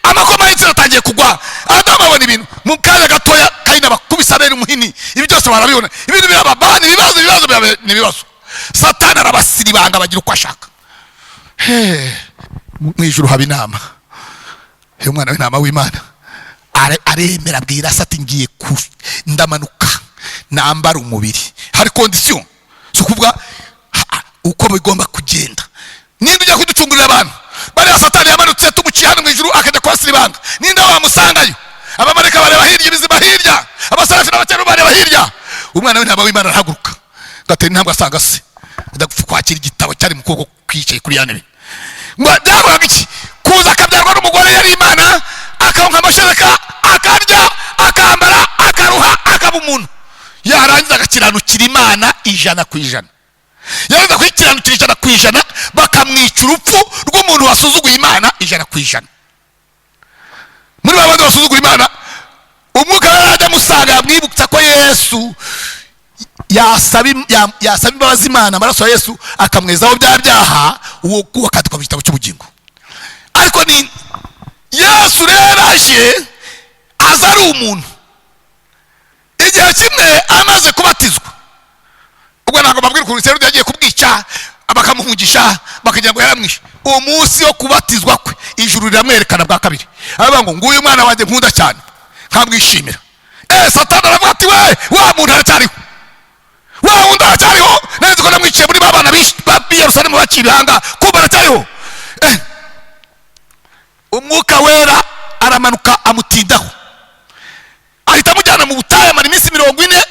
amakoma y'insina atangiye kugwa. Adamu abona ibintu mu kanya gatoya. Kayini abakubise Abeli umuhini. Ibi byose barabibona, ibintu birababana ibibazo, ibibazo ni ibibazo. Satani arabasiribanga, bagira uko ashaka. Mu ijuru haba inama. Uyu mwana w'intama w'Imana aremera, abwira se ati: "Ngiye ku ndamanuka nambara umubiri." Hari condition, si ukuvuga uko bigomba kugenda. Ninde ujya kuducungurira abantu bariya? Satani yamanutse tumuciye hano mu ijuru, akajya kubasiribanga. Ninde wamusangayo? Abamarayika bareba hirya, ibizima hirya, abasarafi n'abakerubi bareba hirya. Umwana w'intama w'Imana arahaguruka, gatera intambwe, asanga se, ajya kwakira igitabo cyari mu kuboko kwicaye kuri ya ntebe. Ngo byavugaga iki? Kuza akabyarwa n'umugore, yari Imana, akonka amashereka, akarya, akambara, akaruha, akaba umuntu, yarangiza agakiranukira Imana 100%. Yarangiza kuyikiranukira 100%, bakamwica urupfu rw'umuntu wasuzuguye Imana 100%. Muri ba bandi basuzugura Imana, Umwuka yari ajya amusanga, yamwibutsa ko Yesu yasaba imbabazi Imana, amaraso ya Yesu akamwezaho bya byaha, uwo akandikwa mu gitabo cy'ubugingo. Ariko ni Yesu rero aje, aza ari umuntu. Igihe kimwe amaze kubatizwa, ubwo ntabwo mbabwira ukuntu Herode yagiye kubwica, bakamuhungisha, bakagira ngo yaramwishe. Uwo munsi wo kubatizwa kwe, ijuru riramwerekana bwa kabiri, aravuga ngo: "Nguyu mwana wanjye nkunda cyane, nkamwishimira." Satani aravuga ati: "We, wa muntu aracyariho, wa wundi aracyariho. Nzi ko namwiciye muri ba bana b'i Yerusalemu baciye ibihanga, kumva aracyariho." Umwuka Wera aramanuka, amutindaho, ahita amujyana mu butayu. Amara iminsi 40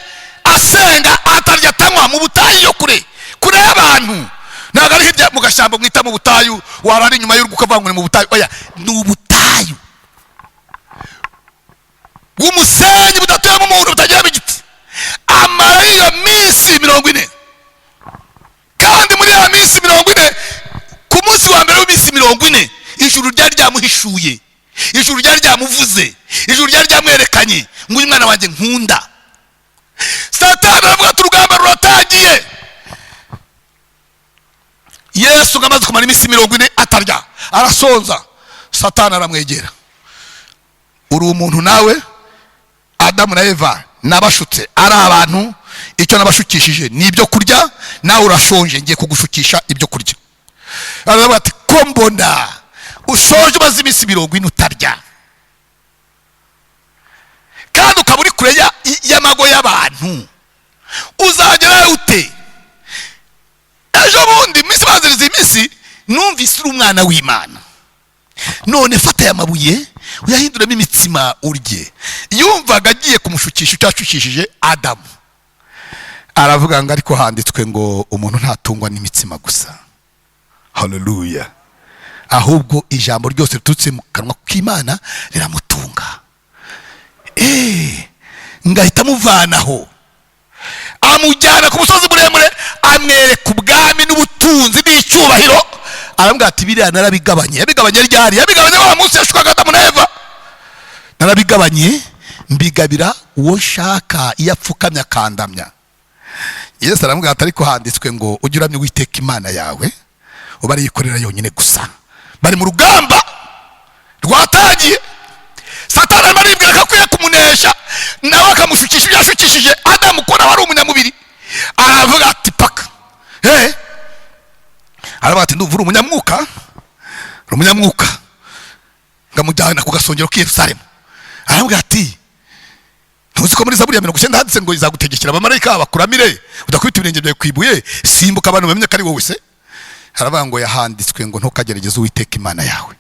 asenga, atarya, atanywa, mu butayu yo kure kure y'abantu. Ntabwo ari hirya mu gashyamba mwita mu butayu, warara inyuma y'urugo ukavuga ngo ni mu butayu. Oya, ni ubutayu bw'umusenyi, budatuyemo umuntu, butagiramo igiti. Amara iyo minsi 40. Kandi muri ya minsi 40, ku munsi wa mbere w'iminsi 40, ijuru ryari ryamuhishuye, ijuru ryari ryamuvuze, ijuru ryari ryamwerekanye ngo: "Uyu mwana wanjye nkunda." Satani aravuga ati: "Urugamba ruratangiye." Yesu ngo amaze kumara iminsi 40 atarya, arasonza, Satani aramwegera: "Uri umuntu nawe. Adamu na Eva nabashutse ari abantu, icyo nabashukishije ni ibyo kurya. Nawe urashonje, ngiye kugushukisha ibyo kurya." Aravuga ati: "Ko mbona ushonje, umaze iminsi 40 utarya, kandi ukaba uri kure y'amago y'abantu, uzagerayo ute? Ejo bundi, iminsi banziriza iminsi, numvise uri umwana w'Imana. None fata aya mabuye uyahinduremo imitsima urye." Yumvaga agiye kumushukisha icyo yashukishije Adamu. Aravuga ngo: "Ariko handitswe ngo umuntu ntatungwa n'imitsima gusa, haleluya, ahubwo ijambo ryose riturutse mu kanwa k'Imana riramutunga." Ngahita amuvanaho, amujyana ku musozi muremure, amwereka ubwami n'ubutunzi n'icyubahiro. Aramubwira ati: "Biriya narabigabanye." Yabigabanye ryari? Yabigabanye wa munsi yashukaga Adamu na Eva. "Narabigabanye, mbigabira uwo nshaka iyo apfukamye akandamya." Yesu aramubwira ati: "Ariko handitswe ngo ujye uramya Uwiteka Imana yawe, uba ariyikorera yonyine gusa." Bari mu rugamba rwatangiye. Satani arimo aribwira ko akwiye kumunesha, nawe akamushukisha ibyo yashukishije Adamu, ko nawe ari umunyamubiri. Aravuga ati: "Paka he." Aravuga ati: "Ndumva uri umunyamwuka, uri umunyamwuka." Ngamujyana ku gasongero k'i Yerusalemu. Aravuga ati: "Ntuzi ko muri Zaburi ya 90 handitse ngo izagutegekera abamarayika bakuramire, udakubita ibirenge byawe ku ibuye? Simbuka, abantu bamenye ko ari wowe se." Aravuga ngo: "Yahanditswe ngo ntukagerageze Uwiteka Imana yawe."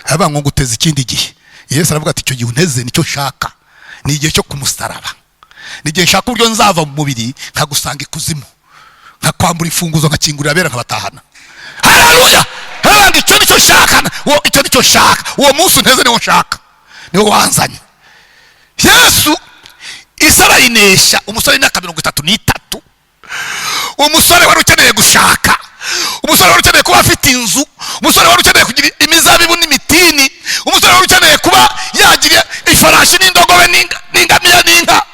Aravuga ngo: "Nguteze ikindi gihe." Yesu aravuga ati: "Icyo gihe unteze nicyo nshaka, ni igihe cyo kumusaraba, ni igihe nshaka uburyo nzava mu mubiri, nkagusanga ikuzimu, nkakwambura imfunguzo, nkakingurira abera, nkabatahana." Haleluya! Aravuga ngo icyo nicyo nshaka, icyo nicyo nshaka, uwo munsi unteze niwo nshaka, niwo wanzanye. Yesu isi arayinesha. Umusore w'imyaka 33, umusore wari ukeneye gushaka, umusore wari ukeneye kuba afite inzu, umusore wari ukeneye kugira imizabibu n'imitini, umusore wari ukeneye kuba yagira ifarashi n'indogobe n'ingamiya n'inka.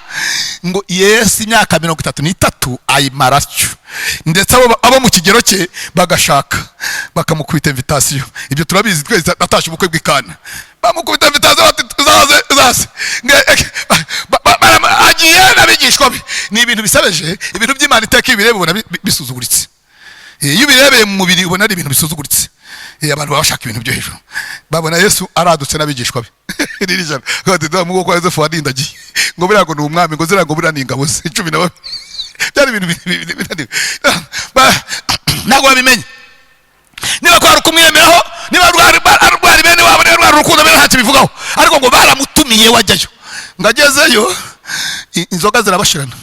Ngo Yesu imyaka 33 ayimara atyo, ndetse abo mu kigero cye bagashaka bakamukubita invitation. Ibyo turabizi twese, atashye ubukwe bw'Ikana bamukubita invitation bati uzaze, uzaze. Agiye n'abigishwa be. Ni ibintu bisabeje, ibintu by'Imana iteka iyo ubireba ubona bisuzuguritse. Iyo ubirebeye mu mubiri ubona ari ibintu bisuzuguritse. Abantu baba bashaka ibintu byo hejuru, babona Yesu aradutse n'abigishwa be. Riri jana bati dore mu bwoko wa Yosefu warindagiye, ngo buriya ngo ni umwami, ngo ziriya ngo buriya ni ingabo ze 12. Byari ibintu ntabwo babimenye. Niba kwari ukumwemeraho, niba rwari bene wabo, niba rwari urukundo, bene ntacyo bivugaho, ariko ngo baramutumiye wajyayo. Ngo agezeyo inzoga zirabashirana,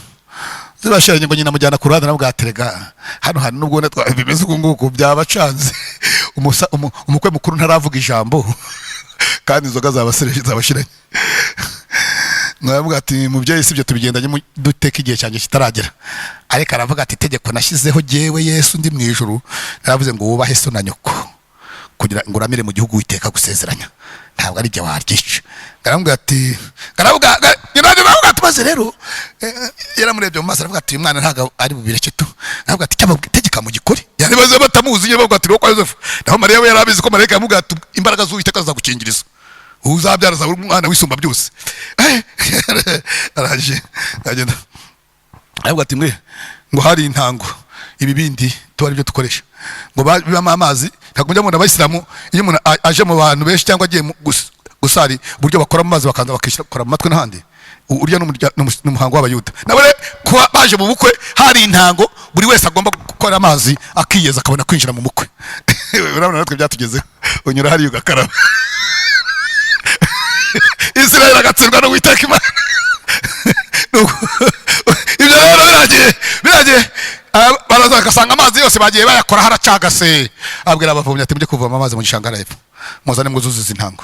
zibashiranye, ngo nyina amujyana ku ruhande, aramubwira ati rega hano hantu nubwo bimeze uku nguku byabacanze, umukwe mukuru ntaravuga ijambo kandi inzoga zabashiranye. Naravuga ati mubyeyi sibyo, tubigendanye duteka igihe cyanjye kitaragera. Ariko aravuga ati itegeko nashyizeho jyewe Yesu ndi mu ijuru, naravuze ngo wubahe so na nyoko kugira ngo uramire mu gihugu Uwiteka gusezeranya, ntabwo ari jye waryica. Aravuga ati, aravuga, aravuga ati maze rero yaramurebye mu maso aravuga ati uyu mwana ntabwo ari bubireke tu. Aravuga ati cyangwa tegeka mu gikore. Yari baze batamuzi nyine, bavuga ati kwa Yosefu. Naho Mariya we yari abizi ko marayika yamubwiye ati imbaraga z'Uwiteka zizagukingiriza, uzabyara azaba umwana wisumba byose. Araje agenda aravuga ati mwe ngo hari intango ibibindi tuba aribyo dukoresha, ngo bibamo amazi. Ntabwo mujya mubona abayisilamu iyo umuntu aje mu bantu benshi cyangwa agiye gusari, uburyo bakora mu mazi bakaza bakishyira mu matwi n'ahandi. Urya n'umuhango w'abayuda. Nabo rero kuba baje mu bukwe hari intango, buri wese agomba gukora amazi akiyeza akabona kwinjira mu bukwe. Urabona natwe byatugezeho, unyura hariya ugakaraba. Israel agatsindwa n'Uwiteka Imana. Ibyo rero biragiye, baraza bagasanga amazi yose bagiye bayakora haracagase. Abwira abavomyi ati mujye kuvoma amazi mu gishanga hariya hepfo, muzane mwuzuze izi ntango.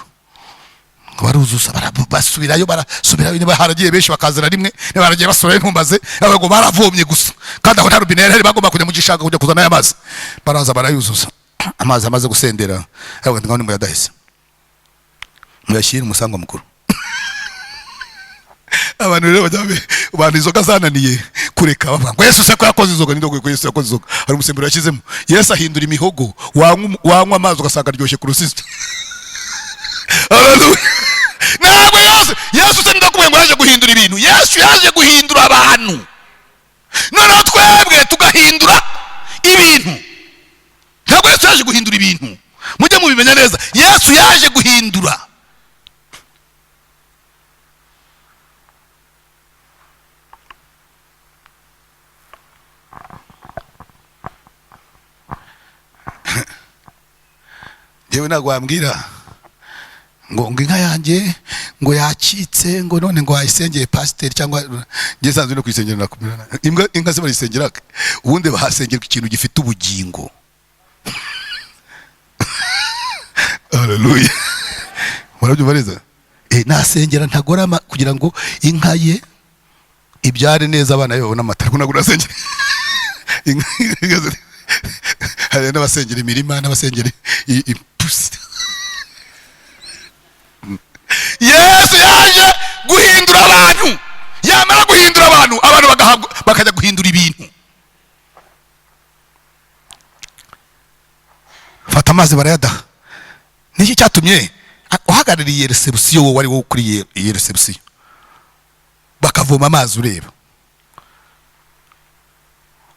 Baruzuza, basubirayo, barasubirayo. Niba haragiye benshi bakazira rimwe, niba haragiye basubirayo ntumbaze, ngo baravomye gusa kandi aho nta robine yari ihari, bagomba kujya mu gishanga kujya kuzana aya mazi. Baraza barayuzuza, amazi amaze gusendera aravuga ati ngaho nimuyadahise muyashyire umusangwa mukuru. Abantu rero bajya abantu inzoga zananiye kureka bavuga ngo Yesu se ko yakoze inzoga, ni ko Yesu yakoze inzoga, hari umusemburo yashyizemo. Yesu ahindura imihogo, wanywa amazi ugasanga aryoshye ku rusizi. Haleluya. Ntabwo Yesu se ndakubwiye ngo yaje guhindura ibintu, Yesu yaje guhindura abantu, noneho twebwe tugahindura ibintu. Ntabwo Yesu yaje guhindura ibintu, mujye mubimenya neza. Yesu yaje guhindura. Yewe ntabwo wambwira ngo inka yanjye ngo yacitse, ngo none ngo wayisengeye pasiteri, cyangwa njye sanzwe no kuyisengera nakumira. Imbwa, inka se barayisengera? Ubundi bahasengerwa ikintu gifite ubugingo. Haleluya. Murabyumva neza? Nasengera ntagorama kugira ngo inka ye ibyare neza, abana be babone amata. Ariko ntabwo nasengera inka. Hari n'abasengera imirima, n'abasengera ipusi. Yesu yaje guhindura abantu, yamara guhindura abantu, abantu bakajya guhindura ibintu. Fata amazi barayadaha. Niki cyatumye uhagarariye reception, wowe wari wowe ukuriye iyi reception, bakavoma amazi ureba,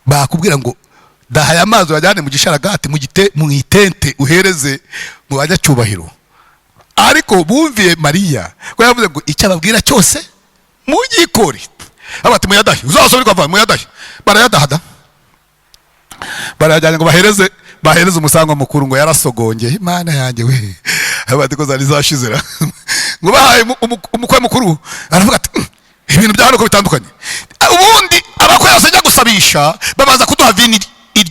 bakubwira ngo daha aya mazi uyajyane mu gisharagati, mu itente, uhereze mu banyacyubahiro? Ariko bumviye Mariya ko yavuze ngo icyo ababwira cyose mugikore. Ati muyadahe, uzasubirwa ava muyadahe. Barayadaha da, barayajyanye ngo bahereze umusangwa mukuru, ngo yarasogongeye. Imana yanjye we, bati ko zari zashize ra. Ngo bahaye umukwe mukuru, aravuga ati ibintu bya hano ko bitandukanye. Ubundi abakwe yose ajya gusabisha babanza kuduha vini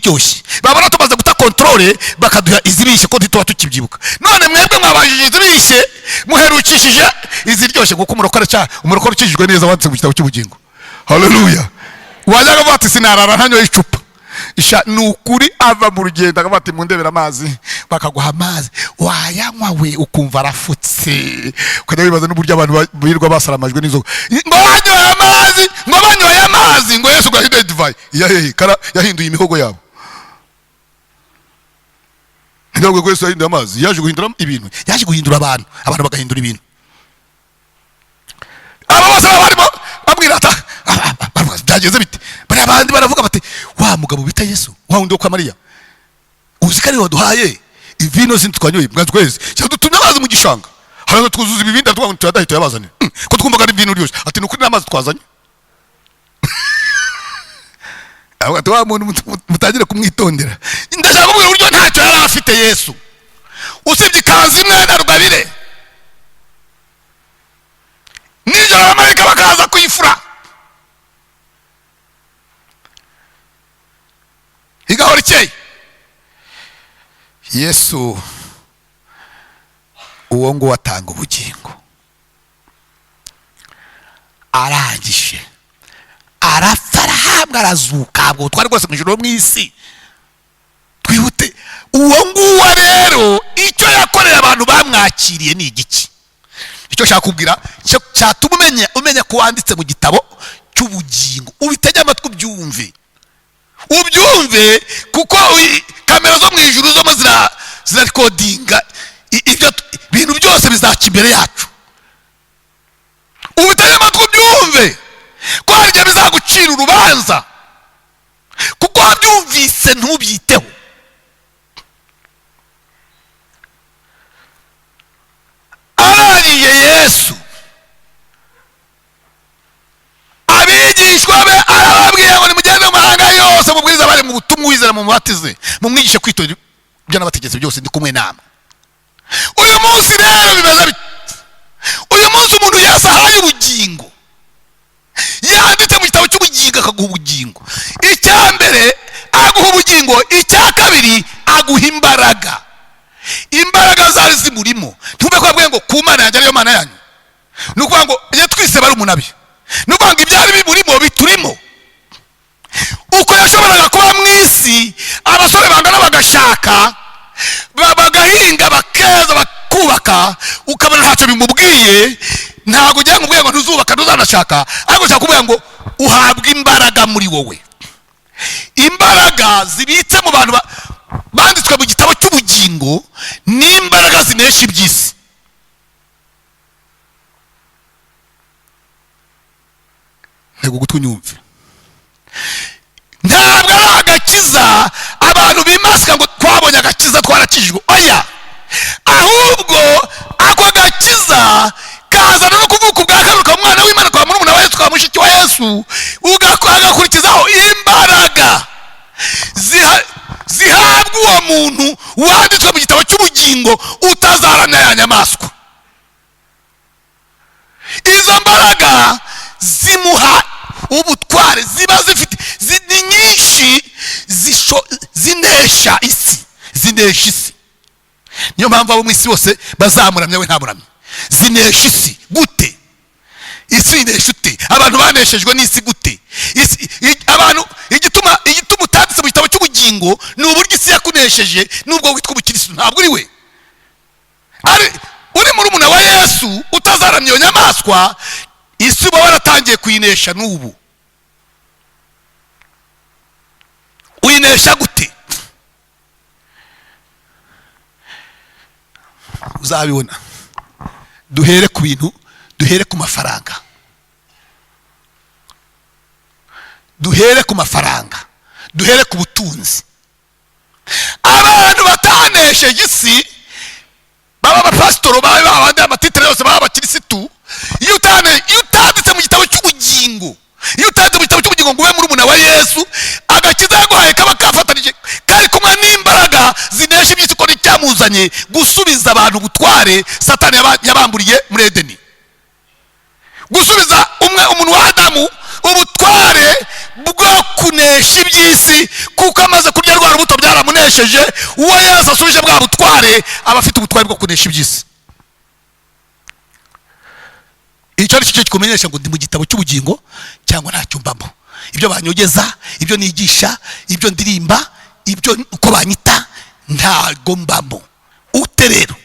Iziryoshye. Babona tumaze guta contrôle, bakaduha izibishye, ko ntituba tukibyibuka. None mwebwe mwabajije izibishye, muherukishije iziryoshye, kuko umurokore cya umurokore ukijijwe neza wanditse mu gitabo cy'ubugingo, haleluya, wajyaga avuga ati: "Sinarara ntanyoye icupa." Isha ni ukuri, ava mu rugendo akavuga ati: "Mundebera amazi." Bakaguha amazi, wayanywa we ukumva arafutse, ukajya wibaza n'uburyo abantu birirwa basaramajwe n'inzoga ngo banyoye amazi, ngo banyoye amazi, ngo Yesu ngo yahinduye divayi. Yahehe kara yahinduye imihogo yabo? Ntabwo ko Yesu yahinduye amazi, yaje guhindura ibintu, yaje guhindura abantu, abantu bagahindura ibintu. Aba bose baba barimo babwira ata baravuga, byagenze bite? Bariya bandi baravuga bati: "Wa mugabo bita Yesu, wa wundi wo kwa Mariya, uzi ko ari we waduhaye ivino zindi twanyoye bwa twese, cyangwa dutumye amazi mu gishanga, haraza twuzuza ibibindi, tuvuga ngo tuyadahe tuyabazane. Ko twumvaga ari vino uryoshye." Ati: "Ni ukuri n'amazi twazanye." Avuga ati: "Wa muntu mutangire kumwitondera." Ndashaka kubwira uburyo ntacyo yari afite Yesu usibye ikanzu imwe na rugabire. Nijoro abamarayika bakaza kuyifura, igahora ikeye. Yesu uwo nguwo atanga ubugingo. Arangije arapfa, arahabwa, arazuka, ahabwa ubutware bwose mu ijuru no mu isi. Twihute. Uwo nguwo rero, icyo yakoreye abantu bamwakiriye ni igiki? Icyo nshaka kubwira cyatuma umenya ko wanditse mu gitabo cy'ubugingo, ubitege amatwi ubyumve, ubyumve, kuko kamera zo mu ijuru zo zirarecordinga ibyo bintu byose bizaca imbere yacu. Ubitege amatwi ubyumve, ko hari igihe bizagucira urubanza kuko wabyumvise ntubyiteho. Arangije Yesu abigishwa be arababwira ngo: "Nimugende mu mahanga yose, mubwirize abari mu butumwa, uwizera mumubatize, mumwigishe kwitondera ibyo nabategetse byose, ndi kumwe namwe." Uyu munsi rero bimeze bite? Uyu munsi umuntu Yesu ahaye ubugingo, yanditse mu gitabo cy'ubugingo, akaguha ubugingo. Icya mbere aguha ubugingo, icya kabiri aguha imbaraga. Imbaraga zari zimurimo. Ntumve ko yabwiye ngo ku Mana yanjye ariyo Mana yanyu. Ni ukuvuga ngo yatwise barumuna be, ni ukuvuga ngo ibyari bimurimo biturimo. Uko yashoboraga kuba mu isi, abasore bangana bagashaka, bagahinga, bakeza, bakubaka, ukabona ntacyo bimubwiye. Ntabwo ugira ngo ubwiye ngo ntuzubaka, ntuzanashaka, ariko ushaka kuvuga ngo uhabwa imbaraga muri wowe, imbaraga zibitse mu bantu banditswe mu gitabo cy'ubugingo, ni imbaraga zinesha iby'isi. Ntego ugutwi unyumve. Ntabwo ari agakiza abantu bimasika ngo twabonye agakiza, twarakijijwe. Oya, ahubwo ako gakiza kazana no kuvuka ubwa kabiri, ukaba umwana w'Imana, ukaba murumuna wa Yesu, ukaba mushiki wa Yesu, agakurikizaho imbaraga zihabwa uwo muntu wanditswe mu gitabo cy'ubugingo, utazaramya ya nyamaswa. Izo mbaraga zimuha ubutware, ziba zifite ni nyinshi, zinesha isi, zinesha isi. Niyo mpamvu abo mu isi bose bazamuramya, we ntamuramya. Zinesha isi gute? Isi inesha ute? Abantu baneshejwe n'isi gute? Isi, abantu, igituma utanditse mu gitabo cy'ubugingo ni uburyo isi yakunesheje. Nubwo witwa umukirisitu, ntabwo uri we. Ari uri murumuna wa Yesu utazaramya iyo nyamaswa, isi uba waratangiye kuyinesha n'ubu. Uyinesha gute? Uzabibona. Duhere ku bintu, duhere ku mafaranga, duhere ku mafaranga, duhere ku butunzi. Abantu batanesheje isi, baba abapasitoro, baba babandi amatitire yose, baba abakirisitu, iyo utanditse mu gitabo cy'ubugingo, iyo utanditse mu gitabo cy'ubugingo ngo ube murumuna wa Yesu, agakiza yaguhaye kaba kafatanije, kari kumwe n'imbaraga zinesha iby'isi, ko n'icyamuzanye gusubiza abantu ubutware Satani yabamburiye muri Edeni, gusubiza umwe umuntu wa Adamu ubutware bwo kunesha iby'isi, kuko amaze kurya rwa rubuto byaramunesheje. Uwo Yesu asubije bwa butware aba afite ubutware bwo kunesha iby'isi. Icyo ari cyo kikumenyesha ngo ndi mu gitabo cy'ubugingo cyangwa ntacyo mbamo. Ibyo banyogeza, ibyo nigisha, ibyo ndirimba, ibyo uko banyita, ntago mbamo. Ute rero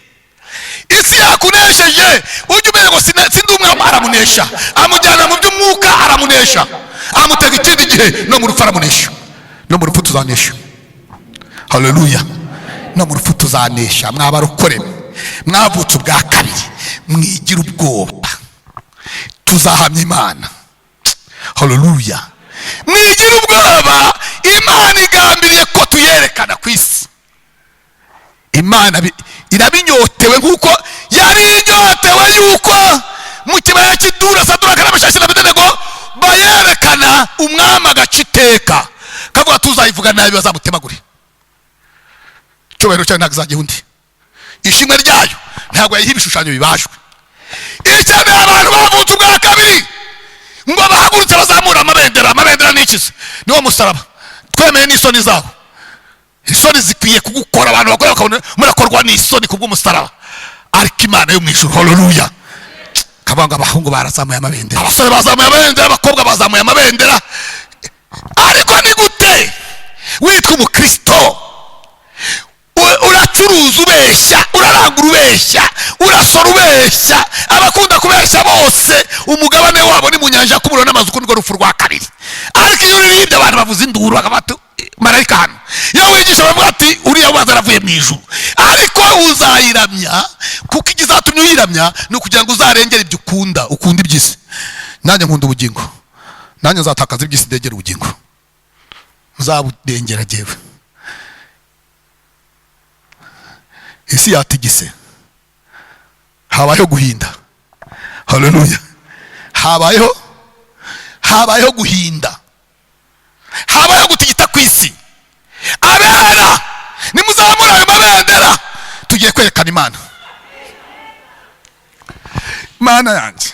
isi yakunesheje, ujye umenya ngo sindi umwami. Aramunesha, amujyana mu by'umwuka, aramunesha, amutega ikindi gihe, no mu rupfu aramunesha. No mu rupfu tuzanesha. Haleluya! No mu rupfu tuzanesha. Mwabarokore mwavutse ubwa kabiri, mwigira ubwoba, tuzahamya Imana. Haleluya! Mwigira ubwoba, Imana igambiriye ko tuyerekana ku isi. Imana irabinyotewe nk'uko yari inyotewe yuko mu kibaya cy'Idura Saduraka na Meshaki na Abedenego bayerekana, umwami agaca iteka kavuga tuzayivuga nabi bazamutemagure. Icyubahiro cyayo ntabwo izagiha undi, ishimwe ryayo ntabwo yayiha ibishushanyo bibajwe. Ikeneye abantu bavutse ubwa kabiri ngo bahagurutse bazamura amabendera. Amabendera ni ikize? Niwo musaraba twemeye n'isoni zawo. Isoni zikwiye kugukora, abantu bakora bakabona murakorwa n'isoni kubw'umusaraba. Ariko Imana yo mu ijuru, haleluya, kabanga abahungu barazamuye amabendera, abasore bazamuye amabendera, abakobwa bazamuye amabendera. Ariko ni gute witwa umukristo uracuruza ubeshya, urarangura ubeshya, urasora ubeshya? Abakunda kubeshya bose umugabane wabo ni mu nyanja y'umuriro n'amazu, nirwo rupfu rwa kabiri. Ariko iyo uririmbye abantu bavuza induru, bakavuga marayika hano. Iyo wigisha bavuga ati uriya waza aravuye mu ijuru. Ariko uzayiramya, kuko ikizatumye uyiramya ni ukugira ngo uzarengere ibyo ukunda. Ukunda iby'isi, nanjye nkunda ubugingo, nanjye nzatakaza iby'isi ndengera ubugingo, nzaburengera jyewe. Isi yatigise, habayeho guhinda. Haleluya! Habayeho guhinda, habayeho gutigita ku isi. Abera nimuzamura ayo mabendera, tugiye kwerekana Imana. Imana yanjye,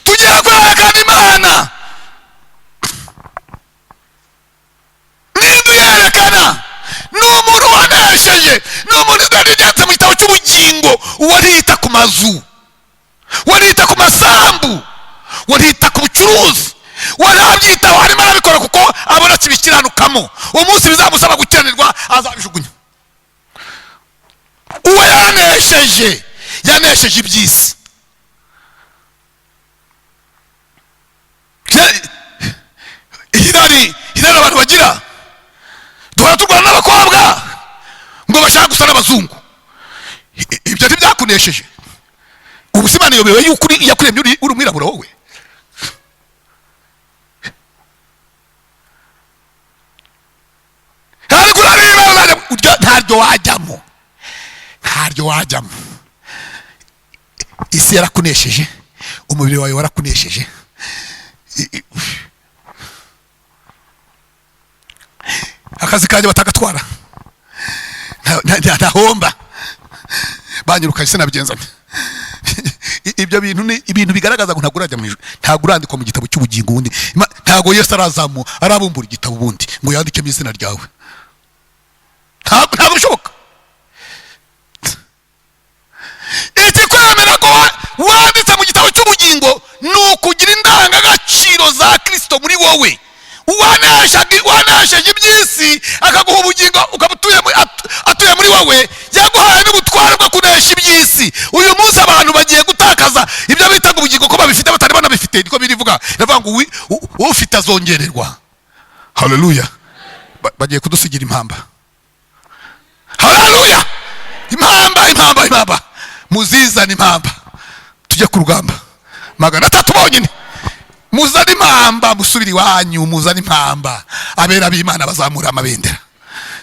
tugiye kwerekana Imana. Ninde uyerekana? Ni umuntu wanesheje, ni umuntu ugendetse mu gitabo cy'ubugingo. Uwo ntiyita ku mazu, uwo ntiyita ku masambu, uwo ntiyita ku bucuruzi, uwo ntabyitaho, arimo arabikora kuko abona kibikiranukamo. Umunsi bizamusaba gukiranirwa azabijugunya. Uwo yanesheje, yanesheje iby'isi. Irari abantu bagira, duhora turwana n'abakobwa ngo bashaka gusa n'abazungu. Ibyo ntibyakunesheje. Ubu se Imana iyobewe yuko yakuremye uri umwirabura wowe? Ntaryo wajyamo, ntaryo wajyamo. Isi yarakunesheje, umubiri wawe warakunesheje. Akazi kanjye batagatwara, ntahomba, banyirukanye sinabigenza. Ibyo bintu ni ibintu bigaragaza ngo ntabwo urajya mu ijuru, ntabwo urandikwa mu gitabo cy'ubugingo ubundi. Ntabwo Yesu arazamu arabumbura igitabo ubundi ngo yandikemo izina ryawe. Ntabwo bishoboka. Ikikwemera ko wanditse mu gitabo cy'ubugingo ni ukugira indangagaciro za Kristo muri wowe. Wanesheje iby'isi akaguha ubugingo, ukaba atuye muri wowe, yaguhaye n'ubutware bwo kunesha iby'isi. Uyu munsi abantu bagiye gutakaza ibyo bitaga ubugingo ko babifite batari banabifite. Niko birivuga, iravuga ngo ufite azongererwa. Haleluya! Bagiye kudusigira impamba. Haleluya! Impamba, impamba, impamba, muzizane impamba tujye ku rugamba. 300 bonyine. Muzane impamba, musubire iwanyu, muzane impamba. Abera b'Imana bazamura amabendera,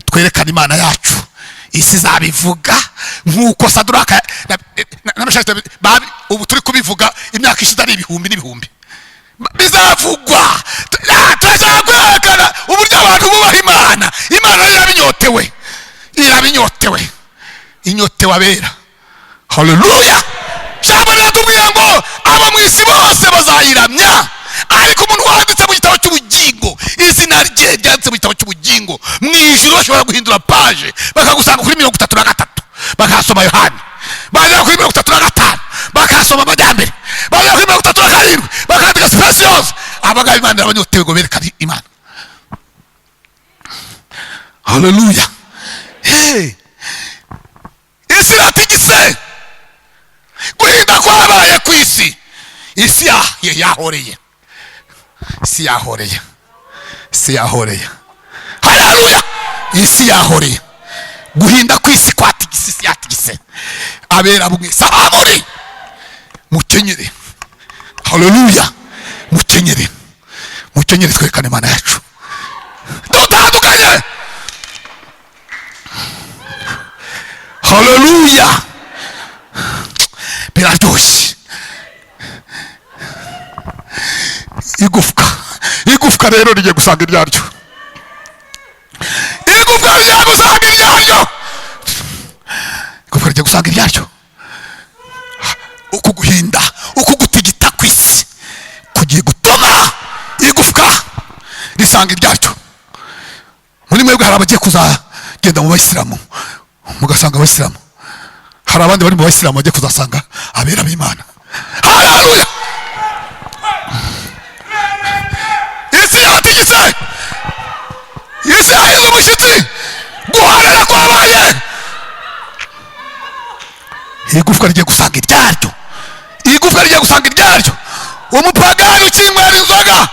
twerekane Imana yacu. Isi izabivuga nk'uko Saduraka na Meshaki ubu turi kubivuga imyaka ishize ari ibihumbi n'ibihumbi bizavugwa. Turashaka kwerekana uburyo abantu bubaha Imana. Imana irabinyotewe, irabinyotewe, inyotewe abera. Haleluya! Jambo riratubwira ngo abo mu isi bose bazayiramya, ariko umuntu wanditse mu gitabo cy'ubugingo isi gitabo cy'ubugingo. Mu ijuru bashobora guhindura page, bakagusanga kuri 33, bakahasoma Yohani, bagera kuri 35 bakahasoma Amajyambere, bagera kuri 37 bakandika Speciose. Abagabo Imana irabanyotewe ngo berekane Imana. Haleluya! Hey! Isi iratigise, guhinda kwabaye ku isi. Isi yahoreye, isi yahoreye, isi yahoreye. Haleluya! Isi yahoreye, guhinda ku isi kwatigise, isi yatigise. Abera mwese aho muri, mukenyere. Haleluya! Mukenyere, mukenyere, twerekane Imana yacu dutandukanye. Haleluya! Biraryoshye. Igufwa, igufwa rero rigiye gusanga iryaryo, igufwa rigiye gusanga iryaryo, igufwa rigiye gusanga iryaryo. Uku guhinda, uku gutigita ku isi kugiye gutuma igufwa risanga iryaryo. Muri mwebwe hari abagiye kuzagenda mu bayisilamu, mugasanga abayisilamu. Hari abandi bari mu bayisilamu bagiye kuzasanga abera b'Imana. Haleluya! Isi yatigise, isi yahize umushyitsi, guharara kwabaye. Igufwa rigiye gusanga iryaryo, igufwa rigiye gusanga iryaryo. Umupagani ukinywera inzoga,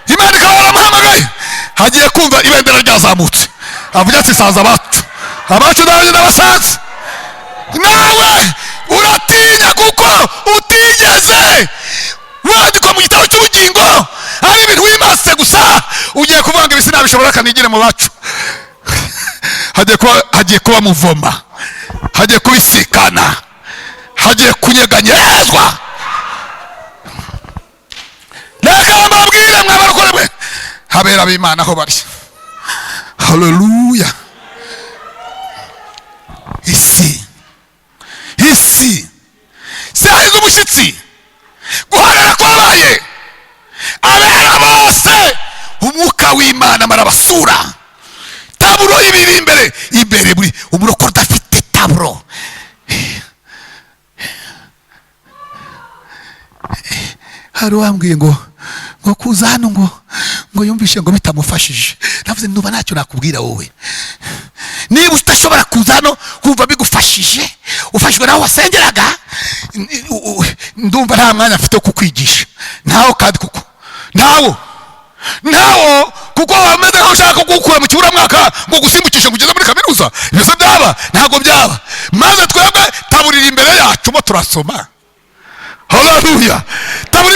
Imana ikaba yaramuhamagaye, hagiye kumva ibendera ryazamutse, avuga ati: "Saza abacu, abacu nawe n'abasaza." Nawe uratinya kuko utigeze wandikwa mu gitabo cy'ubugingo, ari ibintu wimase gusa. Ugiye kuvuga ngo: "Ibi sinabishobora, kanigire mu bacu." Hagiye kuba muvoma, hagiye kubisikana, hagiye kunyeganyezwa. Reka mbabwire, mwabarokore mwe, habera b'Imana aho bari. Haleluya! Isi, isi yahize umushyitsi, guharara kwabaye. Abera bose umwuka w'Imana marabasura. Taburo ibiri imbere, imbere buri umurokore udafite taburo. Hari uwambwiye ngo kuza hano ngo yumvishe ngo bitamufashije. Navuze: "Nuba ntacyo nakubwira wowe. Niba udashobora kuza hano kumva bigufashije, ufashijwe naho wasengeraga, ndumva nta mwanya mfite wo kukwigisha ntawo, kandi kuko ntawo, ntawo, kuko wameze nkaho ushaka kugukura mu kiburamwaka ngo gusimbukishe ngo ugeze muri kaminuza. Ibyo se byaba? Ntabwo byaba." Maze twebwe taburira imbere yacu mo turasoma. Haleluya! Taburo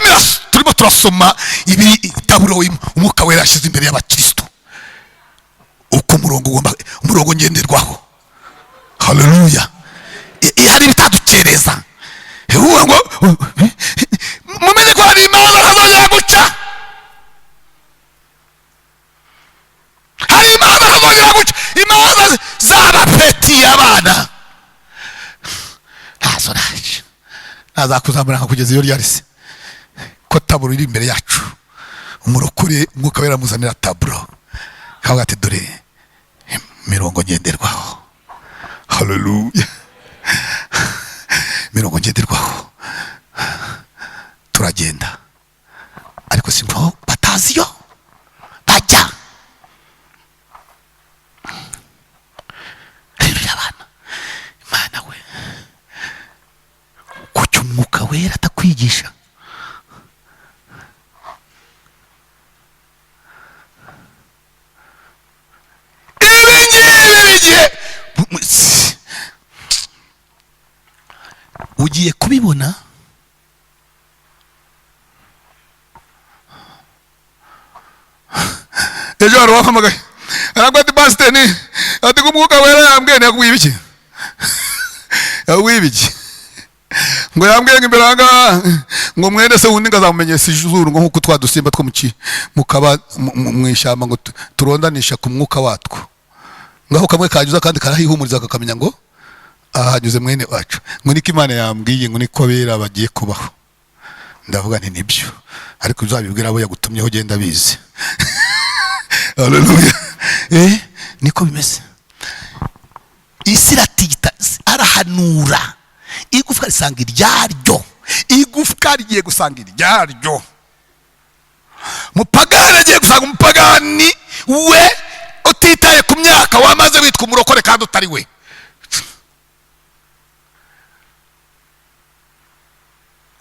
turimo turasoma ibi, taburo Umwuka Wera yashyize imbere y'abakristo, uko umurongo ugomba, umurongo ngenderwaho. Haleluya! Hari ibitadukereza. Uvuga ngo mumenye ko hari imanza ntazongera guca, hari imanza ntazongera guca, imanza z'abapeti, abana ntazo naje nazakuzamura nkakugeza iyo ryari se, ko taburo iri imbere yacu? Umurokore Umwuka Wera amuzanira taburo, kavuga ati: "Dore mirongo ngenderwaho." Haleluya! Mirongo ngenderwaho, turagenda, ariko si ngo batazi iyo bajya. Haleluya! Abana Imana we, kuki Umwuka Wera atakwigisha? Ibi ngibi bigiye, ugiye kubibona. Ejo hari uwampamagaye, arabwo ati: "Pasiteri," ati, "ko Umwuka Wera yambwiye." Ntiyakubwiye ibiki? Yakubwiye ibiki? Ngo yambwiye ngo imbere aha ngaha ngo mwene se wundi ngo azamumenyesha izuru, ngo nk'uko twa dusimba two mu kaba mu ishyamba ngo turondanisha ku mwuka watwo, ngaho kamwe kanyuze akandi karahihumuriza, kakamenya ngo aha hanyuze mwene wacu. Ngo niko Imana yambwiye, ngo niko abera bagiye kubaho. Ndavuga nti: "Nibyo, ariko uzabibwira abo yagutumyeho, ugenda bizi." Haleluya! Niko bimeze. Isi iratigita, arahanura igufwa risanga iryaryo, igufwa rigiye gusanga iryaryo. Mupagani agiye gusanga umupagani we, utitaye ku myaka wamaze witwa umurokore kandi utari we.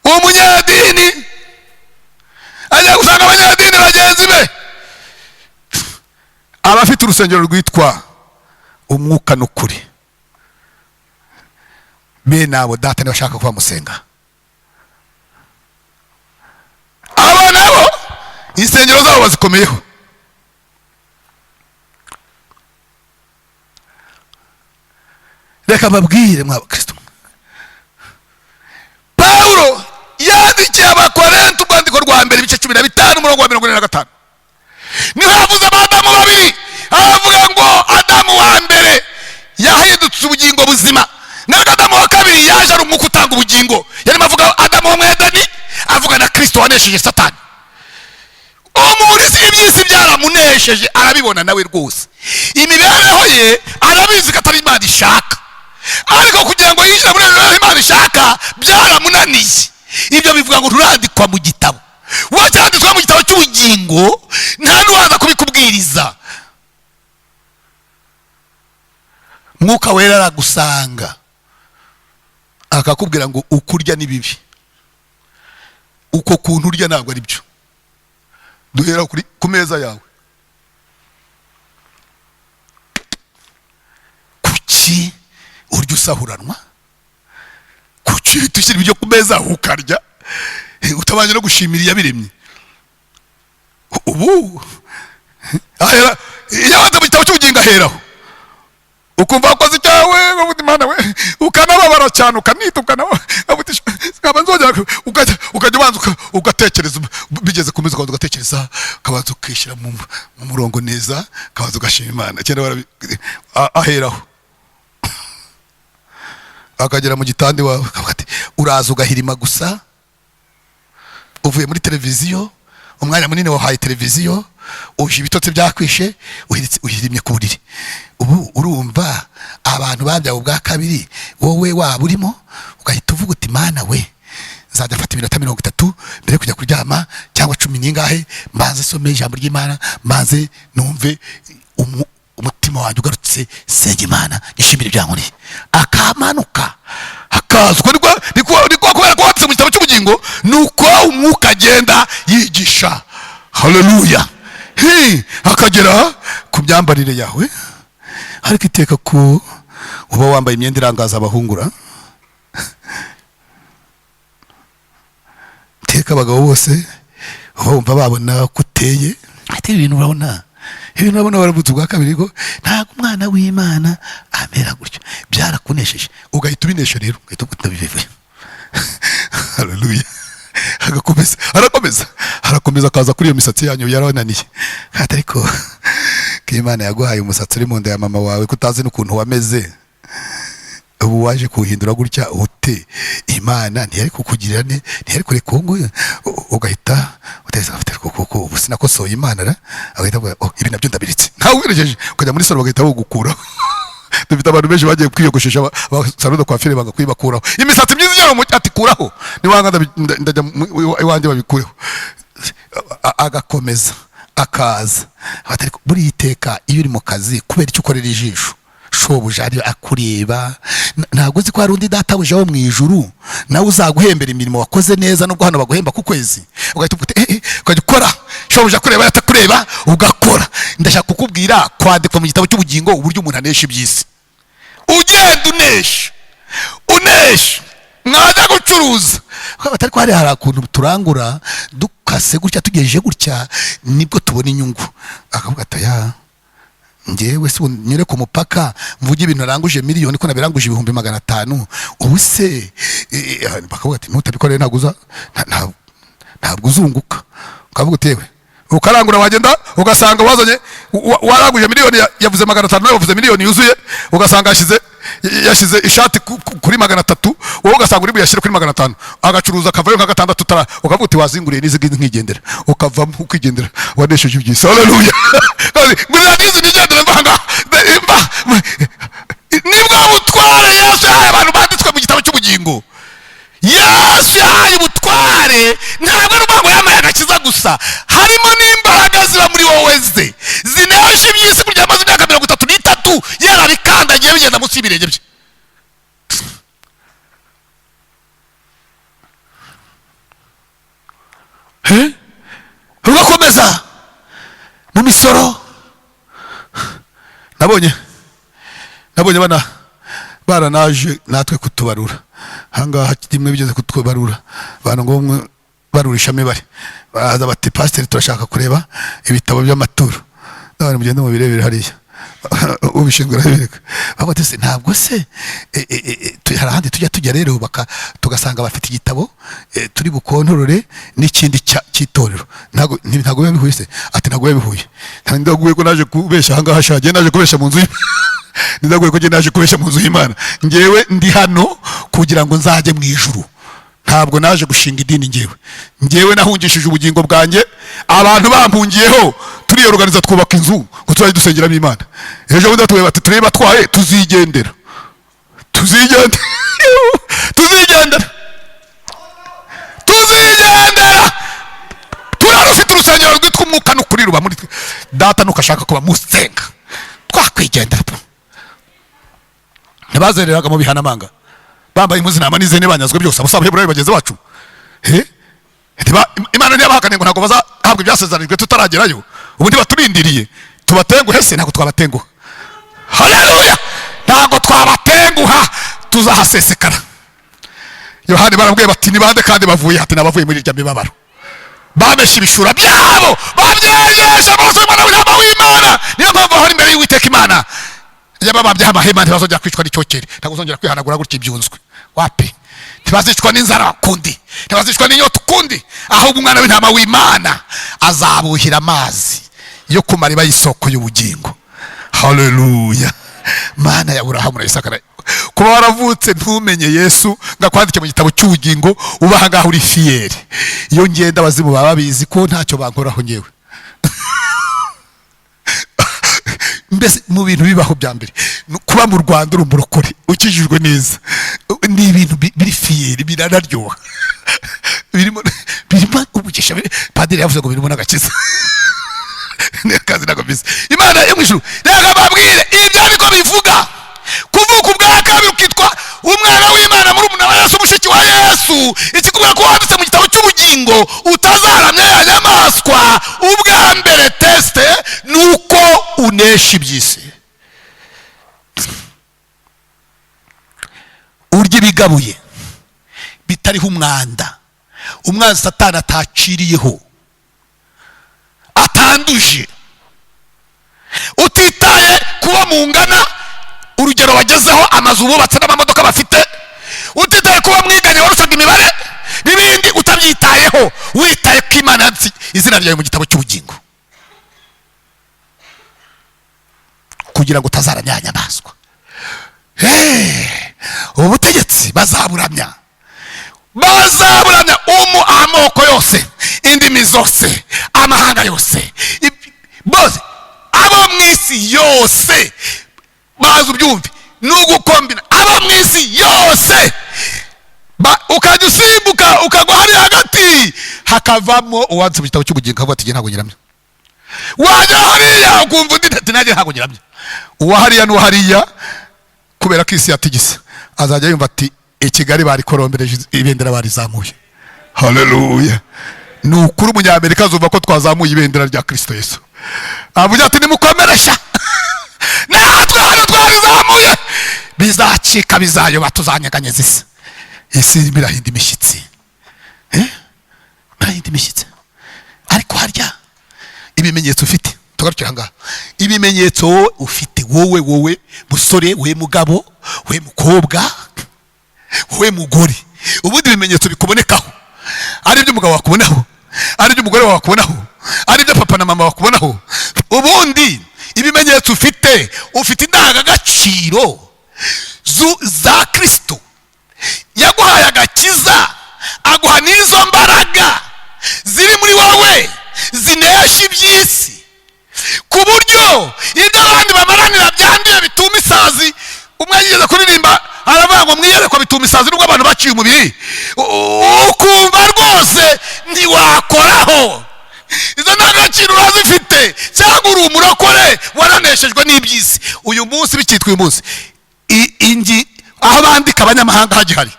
Umunyadini agiye gusanga abanyadini bagenzi be, abafite urusengero rwitwa umwuka n'ukuri. Bene abo data ntibashaka ko bamusenga. Abo nabo insengero zabo bazikomeyeho. Reka mbabwire mwa bakristo, Pawulo yandikiye Abakorinto urwandiko rwa mbere ibice 15 umurongo wa 45, niho yavuze abadamu babiri, aravuga ngo Adamu wa mbere yahindutse ubugingo buzima, naho Adamu wa kabiri yaje ari umwuka utanga ubugingo. Yarimo avuga Adamu wo mu Edeni, avuga na Kristo wanesheje Satani. Umuntu iby'isi byaramunesheje, arabibona nawe rwose, imibereho ye arabizi ko atari Imana ishaka, ariko kugira ngo yinjire muri iyo Imana ishaka byaramunaniye. Ibyo bivuga ngo nturandikwa mu gitabo, wacyanditswe mu gitabo cy'ubugingo nta n'uwaza kubikubwiriza. Mwuka wera aragusanga akakubwira ngo ukurya ni bibi, uko kuntu urya ntabwo ari byo. Duhera ku meza yawe. Kuki urya usahuranwa? Kuki ushyira ibiryo ku meza ukarya utabanje no gushimira iyabiremye? Ubu ahera iyo wanze mu gitabo cy'ubugingo aheraho, ukumva wakoze icyawe, Imana we, ukanababara cyane, ukanitukana, ukajya ubanza ugatekereza, bigeze ku meza ukabanza ugatekereza, ukabanza ukishyira mu murongo neza, ukabanza ugashima Imana. Aheraho akagera mu gitanda iwawe, akavuga ati uraza ugahirima gusa, uvuye muri televiziyo, umwanya munini wahaye televiziyo, uje ibitotsi byakwishe, uhirimye ku buriri. Ubu urumva abantu babyawe ubwa kabiri wowe waba urimo, ugahita uvuga uti Mana we, nzajya mfata iminota 30 mbere yo kujya kuryama, cyangwa 10 n'ingahe, mbanze some ijambo ry'Imana, mbanze numve umutima wanjye ugarutse, senga Imana nishimire ibyankoreye. Akamanuka akaza uko niko kubera ko wanditse mu gitabo cy'ubugingo, nuko umwuka agenda yigisha. Haleluya. Akagera ku myambarire yawe, ariko iteka ko uba wambaye imyenda irangaza abahungura, iteka abagabo bose bumva babona ko uteye. Ati ibintu urabona, ibintu urabona baravutse ubwa kabiri, ko ntabwo umwana w'Imana amera gutyo, byarakunesheje, ugahita ubinesha rero, ugahita utabivuye. Haleluya. Agakomeza, arakomeza, arakomeza, akaza kuri iyo misatsi yanyu yarananiye. Kandi ariko ko Imana yaguhaye umusatsi uri mu nda ya mama wawe, ko utazi n'ukuntu wameze, ubu waje kuwuhindura gutya ute? Imana ntiyari kukugirira ne, ntiyari kureka uwo nguyu, ugahita uteza afite kuko ubu sinakosoye Imana ra, agahita avuga oh ibi nabyo ndabiritse, ntawe ubirejeje, ukajya muri salo bagahita bugukuraho. Dufite abantu benshi bagiye kwiyogoshesha salon de coiffure banga kuyibakuraho imisatsi myiza igera mu ati kuraho, niwanga ndajya iwanjye babikureho. Agakomeza akaza, buri iteka iyo uri mu kazi kubera icyo ukorera ijisho, shobuja ari akureba, ntabwo uzi ko hari undi databuja wo mu ijuru nawe uzaguhembera imirimo wakoze neza, nubwo hano baguhemba ku kwezi, ugahita uvuga uti ukajya ukora, shobuja akureba atakureba ugakora. Ndashaka kukubwira kwandikwa mu gitabo cy'ubugingo uburyo umuntu anesha iby'isi. Ugenda unesha, unesha, mwajya gucuruza batari ko hari ukuntu turangura dukase gutya tugejeje gutya nibwo tubona inyungu. Akavuga ati ya ngewe se nyure ku mupaka mvuge ibintu naranguje miliyoni ko nabiranguje 500,000, ubu se bakavuga ati nutabikoreye ntabwo ntabwo uzunguka. Ukavuga uti yewe, ukarangura wagenda ugasanga wazanye waranguje miliyoni yavuze 500, nawe wavuze miliyoni yuzuye, ugasanga yashyize ishati kuri 300, wowe ugasanga uri buyashyire kuri 500, agacuruza akavayo nka 6 utara, ukavuga uti wazinguriye n'izi nkigendera, ukavamo ukigendera, wanesheje iby'isi. Haleluya. Ngurira n'izi nigendera gusa, harimo n'imbaraga ziba muri wowe ze zinesha iby'isi, burya amaze imyaka 33 yarabikandagiye bigenda munsi y'ibirenge bye. Rugakomeza mu misoro. Nabonye bana baranaje natwe kutubarura ahangaha, rimwe bigeze kutubarura abantu ngo bamwe barurisha imibare, baraza bati pasiteri turashaka kureba ibitabo by'amaturo, none mugende mubirebere hariya ubishinzwe arabereka. Bavuga ati ntabwo se hari ahandi tujya rero tugasanga bafite igitabo turi bukontorore n'ikindi cy'itorero, ntabwo biba bihuye se? Ati ntabwo biba bihuye. Ndaguye ko naje kubeshya ahangaha, shagiye naje kubeshya mu nzu ndaguye ko naje kubeshya mu nzu y'Imana. Ngewe ndi hano kugira ngo nzajye mu ijuru, ntabwo naje gushinga idini. Ngewe nahungishije ubugingo bwanjye, abantu bampungiyeho turiyorganiza twubaka inzu ngo tuzajye dusengeramo Imana. Ejo bundi batuye bati turebe batwaye, tuzigendera tuzigendera tuzigendera tuzigendera. Turarufite urusengero rwitwa umwuka n'ukuri ruba muri twe. Data nukashaka kuba musenga twakwigendera. Ntibazereraga mu bihanamanga bambaye impuzu intama n'izene banyazwe byose, abo si Abaheburayo bagenzi bacu. Imana ntiyabahakaniye ngo ntabwo bazahabwa ibyasezeranijwe tutaragerayo, ubu ntibaturindiriye tubatenguhe se? Ntabwo twabatenguha. Haleluya, ntabwo twabatenguha, tuzahasesekara. Yohani barabwiye bati ni bande kandi bavuye? Ati nabavuye muri irya mibabaro, bameshe ibishura byabo, babyegesha amaraso y'Umwana w'intama w'Imana. Niyo mpamvu bahora imbere y'Uwiteka Imana yababambyeho amahema, ntibazongera kwicwa n'icyokere, ntabwo uzongera kwihanagura gutya ibyunzwe wapi, ntibazicwa n'inzara ukundi, ntibazicwa n'inyota ukundi, ahubwo umwana w'intama w'Imana azabuhira amazi yo ku mariba y'isoko y'ubugingo. Haleluya. Mana ya Aburahamu na Isaka, kuba waravutse ntumenye Yesu ngakwandike mu gitabo cy'ubugingo, uba aha ngaha uri fiyeri. Iyo ngenda abazimu baba babizi ko ntacyo bankoraho ngewe. Mbese mu bintu bibaho bya mbere kuba mu Rwanda uri umurokore ukijijwe neza ni ibintu biri fiyeri, biranaryoha, birimo umugisha. Padiri yavuze ngo birimo n'agakiza. Ni akazi nako mbese. Imana yo mu ijuru reka babwire ibyo niko bivuga. Kuvuka ubwa kabiri ukitwa umwana w'Imana, muri umuna wa Yesu, mushiki wa Yesu, ikikubwira ko wanditse mu gitabo cy'ubugingo utazaramya ya nyamaswa. Ubwa mbere teste nuko unesha iby'isi, urya ibigabuye bitariho umwanda, umwanzi Satani ataciriyeho, atanduje, utitaye kuba mungana urugero bagezeho, amazu bubatse n'amamodoka bafite, utitaye kuba mwiganye warushaga imibare n'ibindi, utabyitayeho, witaye ko Imana yanditse izina ryawe mu gitabo cy'ubugingo kugira ngo utazaramya nyamaswa. Ubu butegetsi bazaburamya, bazaburamya amoko yose, indimi zose, amahanga yose, bose abo mu isi yose bazi ubyumve, nugukombina abo mu isi yose, ukajya usimbuka ukagwa hari hagati, hakavamo uwanditse mu gitabo cy'ubugingo akavuga ati ntabwo nyiramya. Wajya hariya ukumva undi ati nanjye ntabwo nyiramya. Uwa hariya n'uwa hariya, kubera ko isi yatigise, azajya yumva ati i Kigali barikorombereje ibendera barizamuye. Haleluya. Ni ukuri umunyamerika azumva ko twazamuye ibendera rya Kristo Yesu, avuga ati nimukomeresha natwe hano twarizamuye, bizacika bizayoba, tuzanyeganyeza isi. Isi birahinda imishyitsi, birahinda imishyitsi. Ariko harya ibimenyetso ufite, tugarukira ahangaha, ibimenyetso wowe ufite, wowe musore, we mugabo, we mukobwa, wowe mugore, ubundi ibimenyetso bikubonekaho ari ibyo umugabo wakubonaho, ari ibyo umugore wakubonaho, ari ibyo papa na mama bakubonaho. Ubundi ibimenyetso ufite, ufite indangagaciro za Kristo yaguhaye agakiza, aguha n'izo mbaraga ziri muri wowe zinesha iby'isi, ku buryo ibyo abandi bamaranira byanduye bituma isazi. Umwe yigeze kuririmba aravuga ngo mwiyerekwa bituma isazi, nubwo abantu baciye umubiri, ukumva rwose ntiwakoraho. Izo ndangagaciro urazifite cyangwa uri umurokore waraneshejwe n'iby'isi? Uyu munsi bikitwa uyu munsi ingi aho bandika abanyamahanga hagihari,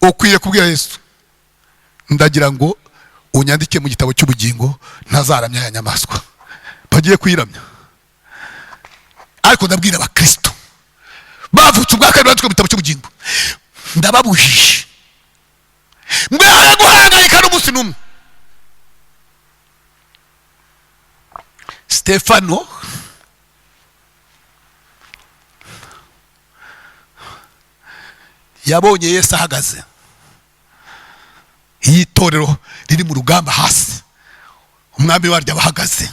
ukwiye kubwira Yesu, ndagira ngo unyandike mu gitabo cy'ubugingo, ntazaramya ya nyamaswa bagiye kuyiramya. Ariko ndabwira abakristo bavutse ubwa kabiri banditswe mu gitabo cy'ubugingo, ndababujije mwe guhangayika n'umunsi n'umwe. Stefano yabonye Yesu ahagaze, itorero riri mu rugamba hasi, umwami waryo abahagaze.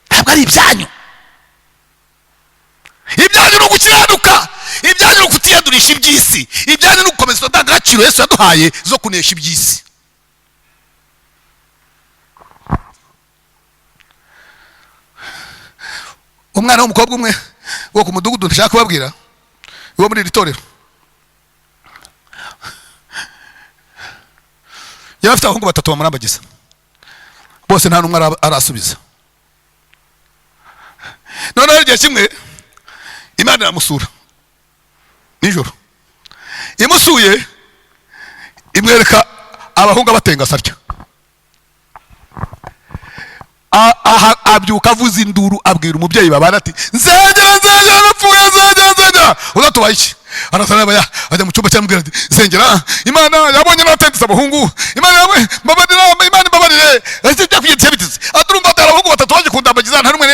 Ntabwo ari ibyanyu, ibyanyu ni ugukiranuka, ibyanyu ni ukutiyandurisha iby'isi, ibyanyu ni ugukomeza indangagaciro Yesu yaduhaye zo kunesha iby'isi. Umwana w'umukobwa umwe wo ku mudugudu ntashaka kubabwira, wo muri iri torero, yari afite abahungu batatu bamurambagiza, bose nta n'umwe arasubiza. Noneho igihe kimwe Imana iramusura nijoro, imusuye imwereka abahungu abatengasa atya, abyuka avuza induru, abwira umubyeyi babana ati nzengera nzengera napfuye, nzengera nzengera, uzatubaye iki? Arasana ajya mu cyumba cyamubwira ati nzengera, Imana yabonye natendetse abahungu, Imana yabonye mbabarira, Imana imbabarire, ese byakugendekeye biteze? Aturumva atari abahungu batatu baje kundambagiza, nta n'umwe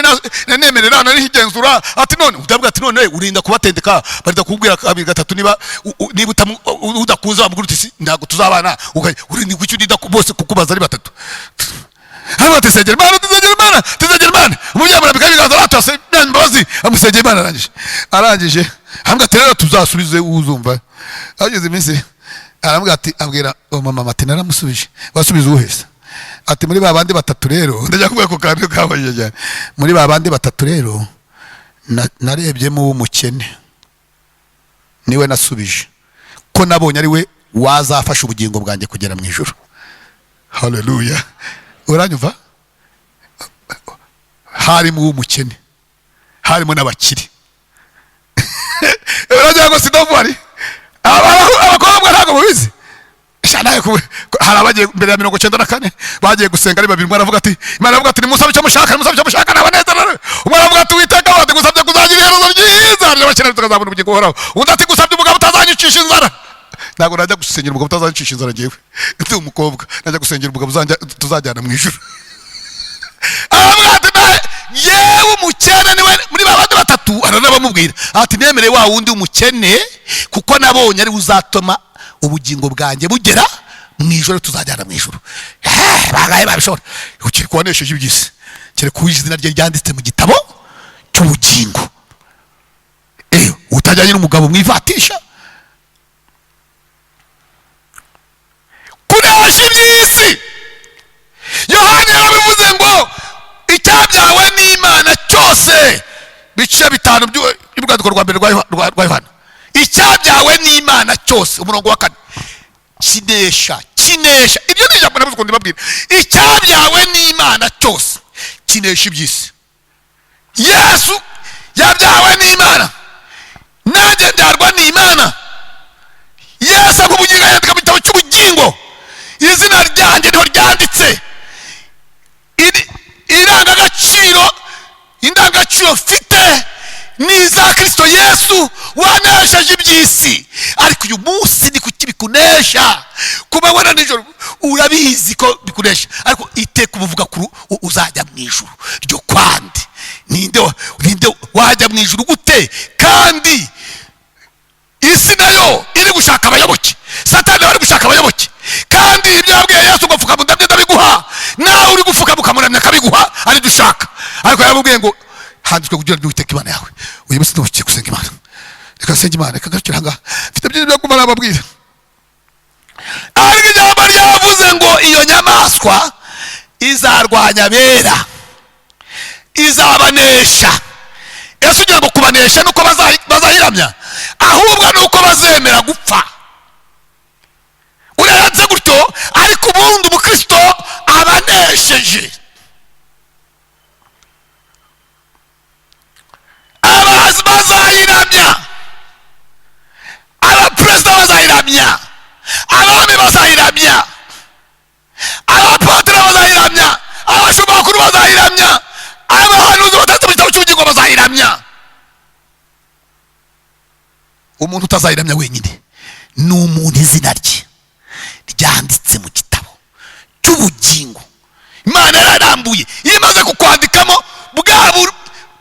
nemerera, nari higenzura. Ati none udabwa, ati none urinda kubatendeka, barinda kukubwira kabiri gatatu, niba udakunze wamubwira uti ntabwo tuzabana, urinda kuki urinda bose kukubaza ari batatu? Hano tisegera Imana, tisegera Imana, tisegera Imana. Umubyeyi amurambika ibiganza, aratase imbabazi, amusegera Imana. Arangije arambwira ati rero tuzasubize uzumva. Ageze iminsi arambwira ati, abwira mama ati naramusubije. Wasubize uwuhese? Ati muri ba bandi batatu rero, ndajya kuvuga ku kantu kabajije cyane. Muri ba bandi batatu rero narebyemo uw'umukene, niwe nasubije, ko nabonye ari we wazafasha ubugingo bwanjye kugera mu ijuru. Haleluya. Uranyumva? Harimo uw'umukene, harimo n'abakire. Uragira ngo sindavuari abakobwa ntabwo mubizi. Hari abagiye mbere ya 94 bagiye gusenga ari babiri, umwe aravuga ati Imana aravuga ati nimusabe icyo mushaka, nimusabe icyo mushaka nabanezerere. Umwe aravuga ati Uwiteka ati gusabye kuzagira iherezo ryiza ry'abakene tukazabona ubugingo buhoraho. Undi ati gusabye umugabo utazanyicisha inzara. Ntabwo najya gusengera umugabo utazanyicisha inzara, njyewe ndi umukobwa, najya gusengera umugabo tuzajyana mu ijuru. Aravuga ati yewe umukene niwe muri ba bandi batatu. Aranabamubwira ati nemere wa wundi umukene, kuko nabonye ari uzatoma ubugingo bwanjye bugera mu ijuru, tuzajyana mu ijuru. Bangahe babishobora? Ukiri kubanesheje iby'isi, kereka uwo izina rye ryanditse mu gitabo cy'ubugingo. Utajyanye n'umugabo mwivatisha kunesha iby'isi. Yohana yarabivuze ngo icyabyawe n'Imana cyose, bice 5 by'urwandiko rwa mbere rwa Yohana, icyabyawe n'Imana cyose, umurongo wa 4, kinesha, kinesha. Ibyo ni ijambo nabuze ukuntu mbabwira. Icyabyawe n'Imana cyose kinesha iby'isi. Yesu yabyawe n'Imana, nanjye mbyarwa n'Imana. Yesu akubugingo yandika mu gitabo cy'ubugingo, izina ryanjye niho ryanditse. Irangagaciro, indangagaciro mfite ni iza Kristo Yesu wanesheje iby'isi. Ariko uyu munsi ni kuki bikunesha? Kuba wena nijoro urabizi ko bikunesha, ariko iteka ubuvuga kuri uzajya mu ijuru ryo kwandi. Ninde wajya mu ijuru gute kandi isi nayo iri gushaka abayoboke? Satani ari gushaka abayoboke, kandi ibyo yabwiye Yesu ngo pfuka mudabye ndabiguha, nawe uri gufuka mukamuramya akabiguha, ari dushaka. Ariko yamubwiye ngo handitswe kugira ngo Uwiteka Imana yawe. Uyu munsi nduhukiye gusenga Imana, reka nsenge Imana, reka ngarukire ahangaha, mfite byinshi byo kumara ababwira. Ariko ijambo ryavuze ngo iyo nyamaswa izarwanya abera, izabanesha. Yesu ugira ngo kubanesha nuko bazayiramya, ahubwo nuko bazemera gupfa. Urayanze gutyo, ariko ubundi umukristo abanesheje. Abazi bazayiramya, abaperezida bazayiramya, abami bazayiramya, abapadiri bazayiramya, abashumba bakuru bazayiramya, abahanuzi batatu mu gitabo cy'ubugingo bazayiramya. Umuntu utazayiramya wenyine ni umuntu izina rye ryanditse mu gitabo cy'ubugingo. Imana yararambuye, iyo imaze kukwandikamo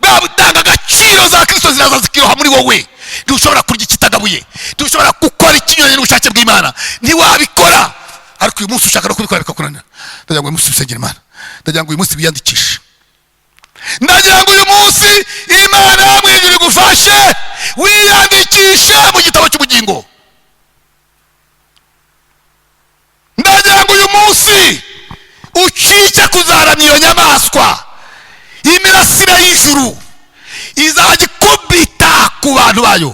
bwa budangagaciro za Kristo ziraza zikiroha muri wowe. Ntushobora kurya ikitagabuye, ntushobora gukora ikinyuranye n'ubushake bw'Imana, ntiwabikora. Ariko uyu munsi ushaka no kubikora bikakunanira. Ndagira ngo uyu munsi usengere Imana, ndagira ngo uyu munsi wiyandikishe, ndagira ngo uyu munsi Imana yo mu ijuru igufashe wiyandikishe mu gitabo cy'ubugingo. Ndagira ngo uyu munsi ucike kuzaramya iyo nyamaswa. Imirasire y'ijuru izajya ikubita ku bantu bayo.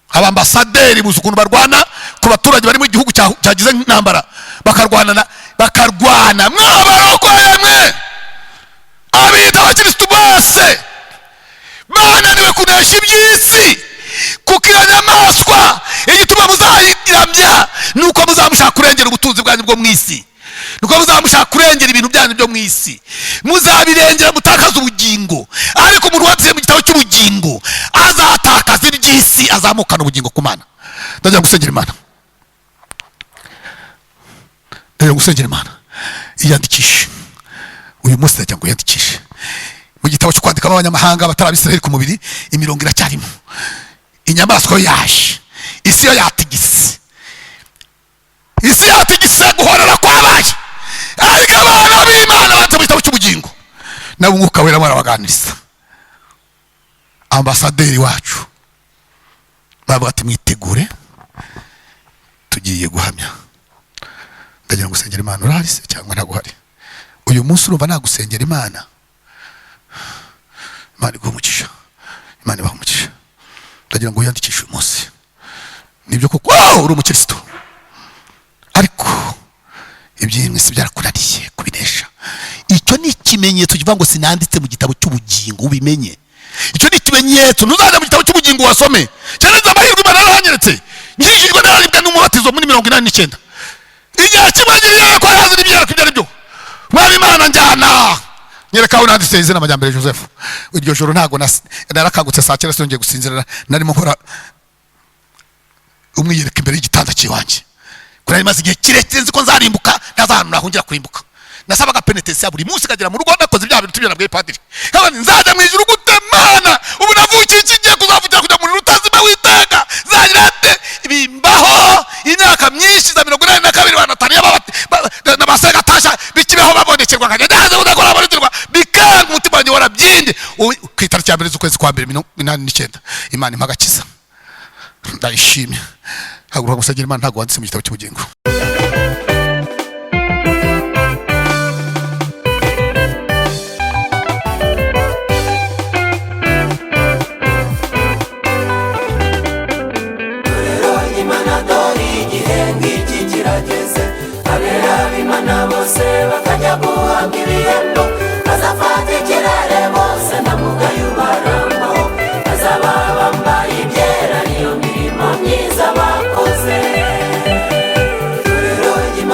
Abambasaderi buzi ukuntu barwana ku baturage bari mu gihugu cyagize intambara, bakarwana bakarwana mwabarokoye mwe abita abakirisitu bose bananiwe kunesha iby'isi, kuko iyo nyamaswa igituma muzayiramya ni uko muzamushaka kurengera ubutunzi bwanyu bwo mu isi, nuko muzamushaka kurengera ibintu byanyu byo mu isi, muzabirengera mutakaza ubugingo. Ariko umuntu wanditse mu gitabo cy'ubugingo azatakaza iby'isi, azamukana ubugingo ku Mana. Ndagira ngo usengere Imana, ndagira ngo usengere Imana, iyandikishe uyu munsi. Ndagira ngo uyandikishe mu gitabo cyo kwandikamo abanyamahanga batari Abisirayeli ku mubiri. Imirongo iracyarimo. Inyamaswa yo yaje, isi yo yatigise, isi yatigise, guhorera kwabaye. Ariko abana b'Imana banditse mu gitabo cy'ubugingo nabo Umwuka Wera barabaganiriza. Ambasaderi wacu bavuga ati mwitegure, tugiye guhamya. Ndagira ngo usengere Imana. Urahari se cyangwa ntabwo uhari? Uyu munsi urumva nagusengera Imana? Imana iguhe umugisha, Imana ibahe umugisha. Ndagira ngo wiyandikishe uyu munsi. Nibyo koko uri umukristo, ariko iby'imwe si byarakunaniye kubinesha. Icyo ni ikimenyetso kivuga ngo sinanditse mu gitabo cy'ubugingo, ubimenye. Icyo ni ikimenyetso, ntuzajya mu gitabo cy'ubugingo wasome. Cyane amahirwe Imana yarahanyeretse, nkijijwe nararibwa n'umubatizo muri 89. Igihe kimwe ngiriye ko yazi n'ibyera ibyo ari byo. Mwami Imana njyana, nyereka aho nanditse izina Majyambere Joseph. Iryo joro ntago narakangutse saa 9, sinongeye gusinzira. Narimo nkora umwiyereka imbere y'igitanda cy'iwanjye, kuko nari maze igihe kirekire nzi ko nzarimbuka, ntaza ahantu nahungira kurimbuka. Nasabaga penetensiya buri munsi, kagera mu rugo nakoze ibyaha bintu nabwiye padiri, nkaba nzajya mu ijuru gute Mana? Ubu navukiye iki, ngiye kuzavukira kujya mu muriro utazima witeka, zagira ate? Bimbaho imyaka myinshi za 82, banataniya na ba Segatasha bikibeho, babonekerwa, nkajya ndaza udakora babonekerwa, bikanga, umutima wanjye warabyinye. Ku itariki ya 1 z'ukwezi kwa mbere 89, Imana impa agakiza, ndayishimye. Haguruka gusengera Imana, ntabwo wanditse mu gitabo cy'ubugingo. Imana dore igihe ngiki kirageze, abera b'Imana bose bakajya guhabwa ibihembo, bazafata ikirere bose nta mugayo ubarambaho, bazaba bambaye ibyera, niyo mirimo myiza bakoze. Torero ry'Imana.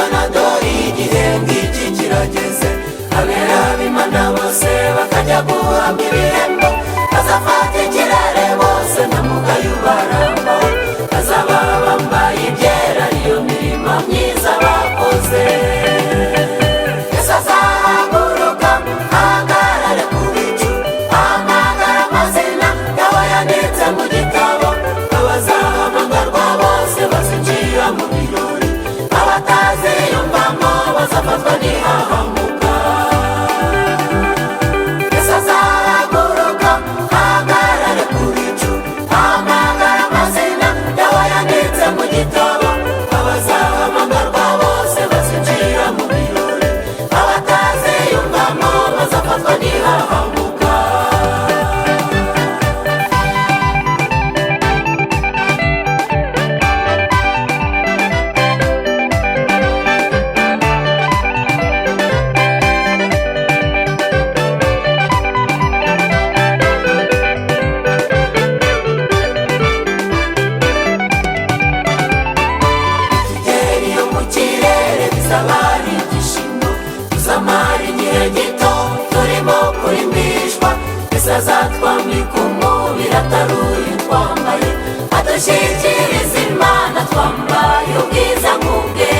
Tuzamara igihe gito turimo kurimbishwa. Yesu azatwambika umubiri atari uyu twambaye, adushyikiriza Imana twambaye ubwiza nk'ubwe.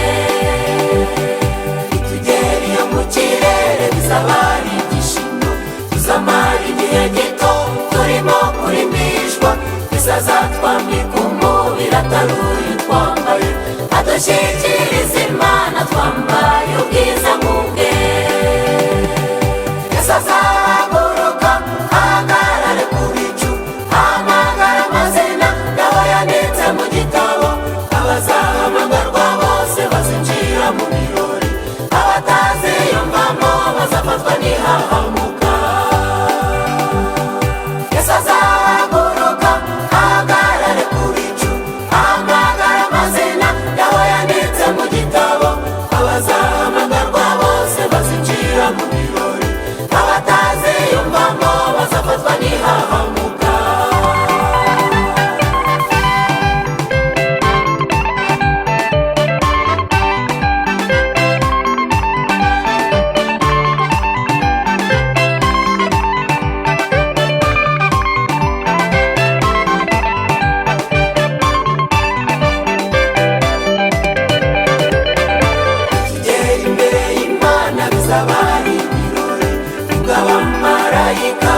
Nitugera iyo mu kirere bizaba ari ibyishimo. Tuzamara igihe gito turimo kurimbishwa. Yesu azatwambika umubiri atari uyu twambaye, adushyikiriza Imana twambaye ubwiza nk'ubwe. Yesu azahaguruka ahagarare ku bicu, ahamagara amazina yabo yanditse mu gitabo. Abazahamagarwa bose bazinjira mu birori, abataziyumvamo bazafatwa n'ihahamuka. Yesu azahaguruka ahagarare ku bicu, ahamagara amazina yabo yanditse mu gitabo. Abazahamagarwa bose bazinjira mu birori, abataziyumvamo bazafatwa n'ihahamuka. Tugera imbere y'Imana bizaba ari ibirori, ubwo abamarayika